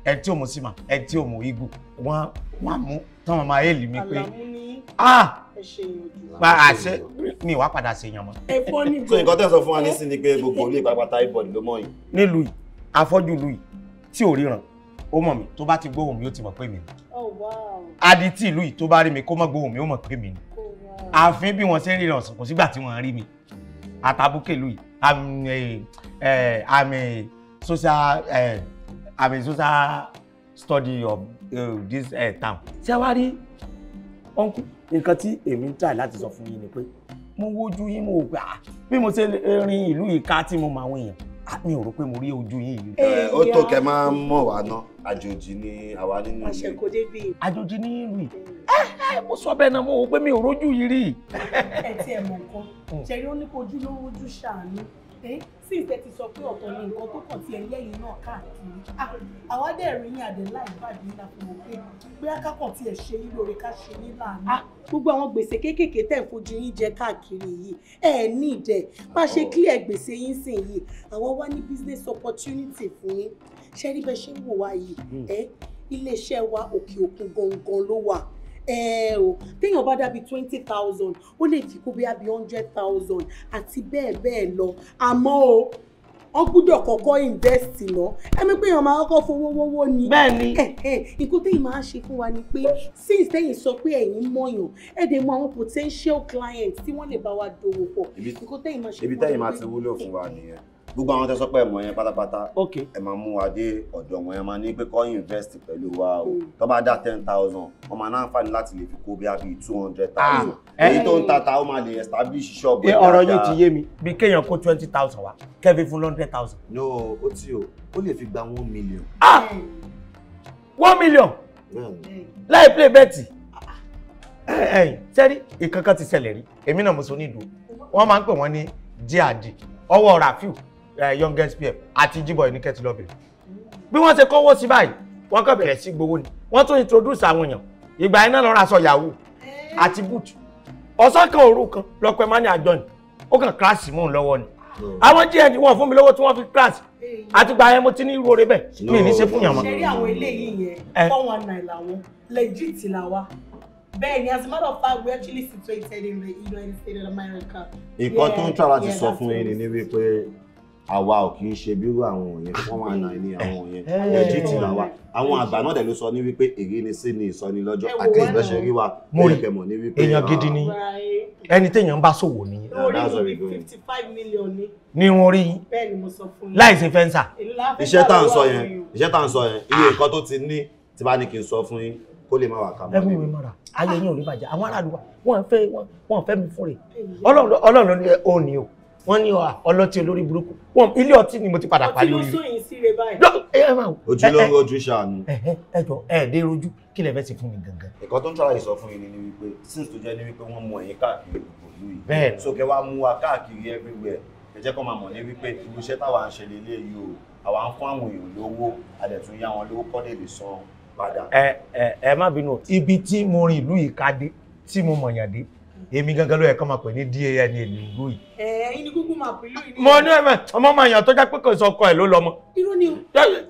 ẹ tí ò mú símà ẹ tí ò mú igu wọn wọn mú tán wọn máa hélì mi pé ah àṣẹ mi wá padà ṣèyàn mọ́. So nǹkan tẹ́ sọ fún wa nísìnyí ni pé gbogbo ilé ìpapàtà ibodè ló mọ̀ yìí. Nílùú yìí afọ́jú ìlú yìí tí ò ríran ó mọ̀ mi tó bá ti gbóhùn mi ó ti mọ̀ pé mi ni. Adití ìlú yìí tó bá rí mi kó má gbóhùn mi ó mọ̀ pé mi ni. Ààfin bí wọ́n ṣe ń ríran ọ̀sán kò sígbà tí wọ́n rí mi. Àtàbùkè ìlú yìí I'm a social study of this town. Ṣé wàá rí uncle nǹkan tí èmi ń try láti sọ fún yín ni pé mo wojú yín mo wò pé ah bí mo ṣe rin ìlú yìí ká tí mo mọ àwọn èèyàn mi ò rò pé mo rí ojú yín yìí. Ó tó kẹ máa ń mọ̀ wá ná àjòjì ni àwa nínú ìlú. Àjòjì ní ìlú yìí mo sọ bẹ́ẹ̀ náà mo wò pé mi ò rójú yìí rí. Ẹ ti ẹ̀ mọ̀ nǹkan ṣẹ̀rí ó ní kó ojú ló rojú ṣàánú sí ìfẹ́ ti sọ pé ọ̀tọ̀ ni nǹkan tó kàn ti ẹ̀ lẹ́yìn náà káàkiri àwa dẹ̀ rí yín àdé láì bàjẹ́ ńlá fún wọn pé bóyá kákan ti ẹ̀ ṣe yín lóore ká ṣe yín láàánú. Gbogbo àwọn gbèsè kéékèèké tẹ̀ ń fojú yín jẹ káàkiri yìí ẹ ní ìdẹ bá ṣe clear gbèsè yín sìn yìí àwa wá ní business opportunity fún yín. Ṣé rí bẹ́ẹ̀ ṣe ń wò wá yìí ẹ iléeṣẹ́ wa òkè òkun gangan ló wà. Ẹ o téèyàn bá dàbí 20,000 ó lè fi kó bí àbí 100,000 àti bẹ́ẹ̀ bẹ́ẹ̀ lọ. Àmọ́ o wọ́n gbúdọ̀ kọ́kọ́ invest ná ẹ̀mí pé èèyàn máa kọ́kọ́ fowó wówó ni. Bẹ́ẹ̀ni. Nǹkan téèyàn máa ṣe fún wa ni pé since téèyàn sọ pé ẹ̀yin mọ̀yàn ẹ̀ dẹ̀ mọ àwọn potential clients tí wọ́n lè bá wa dòwò pọ̀. Nǹkan téèyàn máa ṣe fún wa ibi téèyàn máa ti wúlò fún wa nìyẹn. Gbogbo àwọn tẹ́ sọ pé ẹ mọ̀ yẹn pátápátá ẹ máa mú wa dé ọ̀dọ̀ wọn yẹn máa ní pé kó invest pẹ̀lú wa o tó bá dá 10,000 wọ́n máa náǹfààní láti lè fi kó bí i 200,000 èyí tó ń tata ó máa lè establish shop. Ọ̀rọ̀ yìí ti yé mi bí kéèyàn kó 20,000 wá kẹ́fí fún 100,000. No ó tí o ó lè fi gba 1 million. Ah 1 million láì play bẹ́ẹ̀tì sẹ́rí ìkankan ti ṣẹlẹ̀ rí èmi náà mo sọ ní ìdúró wọ́n máa ń pè wọ́n ní G&D ọwọ́ Rafiu youngest pm àti G-boy ní kẹ́tì lọ́bẹ̀rẹ̀ bí wọ́n ṣe kọ́wọ́ sí báyìí wọ́n kàn bẹ̀rẹ̀ sí gbowó ni wọ́n tún introduce àwọn èèyàn ìgbà iná lọ́ra aṣọ yahoo àti boot ọ̀sán kan òru kan lọ́pẹ́ má ní àjọ ni ó kàn kíláàsì mò ń lọ́wọ́ ni àwọn gnd wọn fún mi lówó tí wọ́n fi kíláàsì àti gbà yẹn mo ti ní irú oore bẹ́ẹ̀ mi ní ṣe fún yàn mọ́. Ṣe rí àwọn eléyìí yẹn 419 làwọn legit làwa. Bẹ́ẹ̀ni, as a matter of fact, we're actually situated in the United States of America. Nǹkan tó ń tọ́ láti sọ fún yín ni wípé àwa ò kì í ṣe bírú àwọn yẹn 419 ní àwọn yẹn legit làwa. Àwọn àgbà náà dẹ̀ ló sọ ní wípé èrè ni sí ni ìsọni lọ́jọ́ àti ìgbẹ́sẹ̀ rí wa mo ní wípé èèyàn gidi ni ẹni téèyàn bá ṣòwò ni. Orí mi 55 million ni. Ní irun orí yín Bẹ́ẹ̀ni mo sọ fún yín. láì ṣe fẹ́ǹsà. Iṣẹ́ tá à ń sọ yẹn iṣẹ́ tá à ń sọ yẹn iye nǹkan tó ti ní tí bá ní kí n sọ fún yín kó lè má wà ká mọ́. Ẹ mú mi mọ́ra ayé yín ò ní bàjẹ́ àwọn aráàlú wa wọ́n fẹ́ mi fún rẹ̀ Ọlọ́run ló ní ó ní o wọ́n ní ọlọ́tí olórí burúkú wọ́n ilé ọtí ni mo ti padà parí orí. Ọtí ló sóyìn sí rẹ báyìí. Ojú ló ń rojú ṣàánú. Ẹ jọ ẹ dé rojú kí lẹ fẹ́ ṣe fún mi gangan. Nǹkan tó ń tọ́ra ìsọ fún yín ni wípé since tó jẹ́ ní wípé wọ́n mú ẹ̀yin káàkiri gbogbo ìlú yìí. Bẹ́ẹ̀ni. So kẹ́ wá mú wa káàkiri everywhere ẹ jẹ́ kó máa mọ̀ ní wípé irú iṣẹ́ táwa ń ṣe lélẹ́yìí o àwa ń fún àwọn èèyàn lówó a dẹ̀ tún yá wọn lówó kọ́ lè san padà. Ẹ ẹ ẹ má bínú ibi tí mo rin ìlú yìí ká dé tí mo mọ̀yàn dé èmi gangan ló yẹ kó máa pè ní DNA ìlú yìí. Ẹ̀yin ni Google Map ìlú yìí. Mo ní ẹ̀mẹ̀ ọmọ máa yàn tó jẹ́ pé kò sọ ọkọ ẹ̀ ló lọ́mọ. Irú ni o.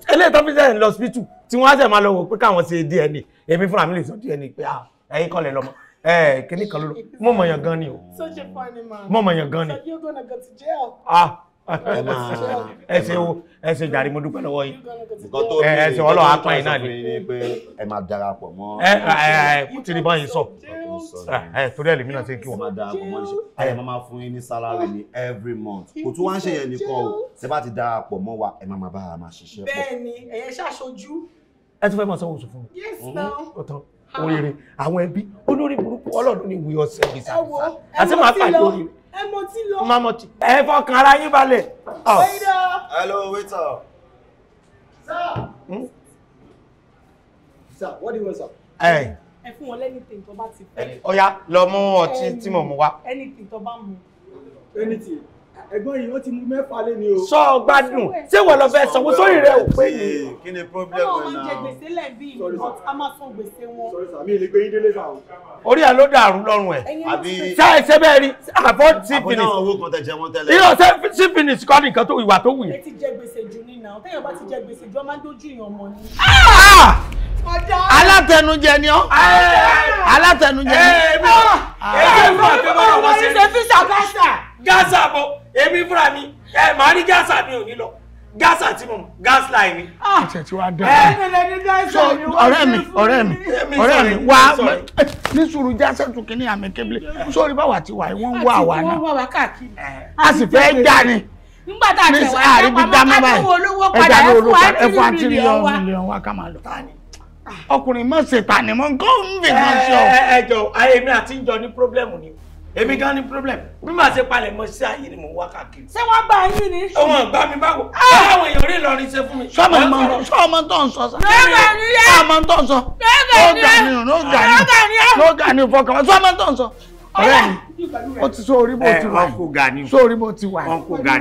Eléyìí tó fi sẹ́yìn lọ hospital tí wọ́n á sẹ̀ máa lọ wò pé káwọn ṣe DNA èmi fúnra mi lè sọ DNA pé ẹ̀yin kọ́ lẹ lọ́mọ kíní kan ló lọ mo mọ̀yàn gan ni o. Such a funny man. Mo mọ̀yàn gan ni. So you're gonna go to jail. Ah ẹ ṣe o ẹ ṣe jàre mo dúpẹ́ lọ́wọ́ yín ẹ ṣe ọlọ́wọ́ apá yìí náà ni. Ẹ máa darapọ̀ mọ́. Ẹ ẹ kú tí ní báyìí sọ ẹ torí ẹ lèmi náà ṣe kí wọn. Ẹ máa darapọ̀ mọ́ iṣẹ́ ẹ máa fún yín ní salary ní every month kò tún wá ń ṣe yẹn nìkan o ṣe bá ti darapọ̀ mọ́ wa ẹ máa bá a máa ṣiṣẹ́ pọ̀. Bẹ́ẹ̀ni ẹ̀yẹ ṣàṣojú. Ẹ tún fẹ́ máa sanwó oṣù fún mi. Yes now. Ó tán oríire àwọn ẹbí olórí burúkú Ọlọ́run ní wíyọ sẹ́gbẹ̀sà àti máa pàdé oríire. Ẹ mọ tí lọ. Má mọ tí. Ẹ fọkàn ara yín balẹ̀. Waiter. Hello waiter. Sir. Sir, what do you want, sir? Ẹ Ẹ fún wọn anything tó bá ti fẹ́. Ó yá lọ mú ọtí tí mo mú wá. Anything tó bá mu. Anything. Ẹ̀gbọ́n yìí ó ti mú 6 lé ní o. Sọ gbádùn ṣé wọ́n lọ fẹ́ sanwó sórí rẹ ò pé ni. Kí ni problem Ọlọ́run máa ń jẹ gbèsè lẹ́ẹ̀bí but a máa san gbèsè wọn. Sorry sir, mi ì lè gbé yín délé sà o. Orí ẹ̀ ló dàrú lọ́rùn ẹ̀. Ṣé ẹ ṣe bẹ́ẹ̀ rí àfọ́ sí Àbọ̀ finish. náà owó kan tẹ jẹ wọ́n tẹ́lẹ̀. Irọ́ ṣé sí finish kọ́ ni nǹkan tó ìwà tó wù Ẹ yẹn. ti jẹ gbèsè jù ní náà, téèyàn bá ti jẹ gbèsè jù, ọ máa ń dójú ìyàn mọ́ ni. Alátẹnujẹ ni ọ́. Alátẹnujẹ ni ọ́. Èmi fúnra mi bọ́dọ̀ wọ́n ṣe. Ṣe físà gásà. Gásà bọ̀ èmi fúnra mi ẹ màá ní gásà mi ò ní lọ. Gásà tí mo mọ̀ gas line ni. Àti ẹ̀ tí wàá dá. So ọ̀rẹ́ mi ọ̀rẹ́ mi ọ̀rẹ́ mi wá ní sùúrù jásẹ̀ tún kínní àmì kébìlì. Sórí báwa ti wà yìí wọ́n ń wá àwa Wọ́n náà. wá wa káàkiri. A sì fẹ́ já ni. Nígbà tá a Ní tẹ̀ wá àríbi já dá pamọ́ mọ́ ká báyìí. tó wo olówó Ẹja padà ní ẹ fún olówó wa padà ẹ fún wa 3 tírí million wa. mílíọ̀n wa ká máa lọ. Ọkùnrin mọ̀ ṣe tani mọ́ nǹkan ń fi kan sí ọ. Ẹ jọ èmi àti ń jọ ní problem ni èmi gan ní problem bí màá ṣe palẹ̀ mọ́ sí ayé ni mò ń wá káàkiri. Ṣé wọ́n gbà yín ni? Ọmọ ìgbà mi báwo báwo èèyàn rí Ìlọrin ṣe fún mi. Sọ́mọ tó ń sọ sá. Sọ́mọ tó ń sọ. Ó gà ní o, ó gà ní o, ó gà ní o fọkàn. Sọ́mọ tó ń sọ. Ọ̀rẹ́ mi, ó ti sọ orí bó ti wà. Sọ orí bó ti wà.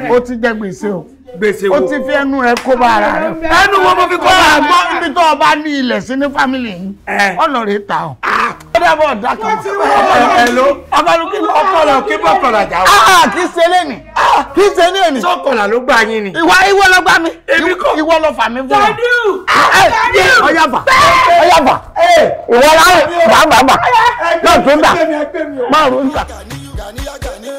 Ó ti jẹ gbèsè o. Gbèsè wo? Ó ti fi ẹnu rẹ kó bá ara rẹ. Ẹnu wo mo fi kó bá ara mi? Àgbọ̀ níbi tó o bá ní ilẹ̀ sí ní fámìlì yìí. Ọ̀nà rẹ̀ ta o. Ó dàbọ̀ ọ̀dà kan. Hello. Ọkọlù kí Ọkọlù kí bọ́kọlù àjà o. Kì í ṣe lẹ́nì. Kì í ṣe lẹ́nì. Sọ́kọlà ló gbà yín ni. Ìwọ ìwọ ló gbà mí. Ìwọ ló fà mí fún wa. Ọyá fà. Ọyá fà. Ìwọ láyé. Gbàgbàgbà. Náà tó ń dà. Márùn-ún ń dà. Gani, Gani,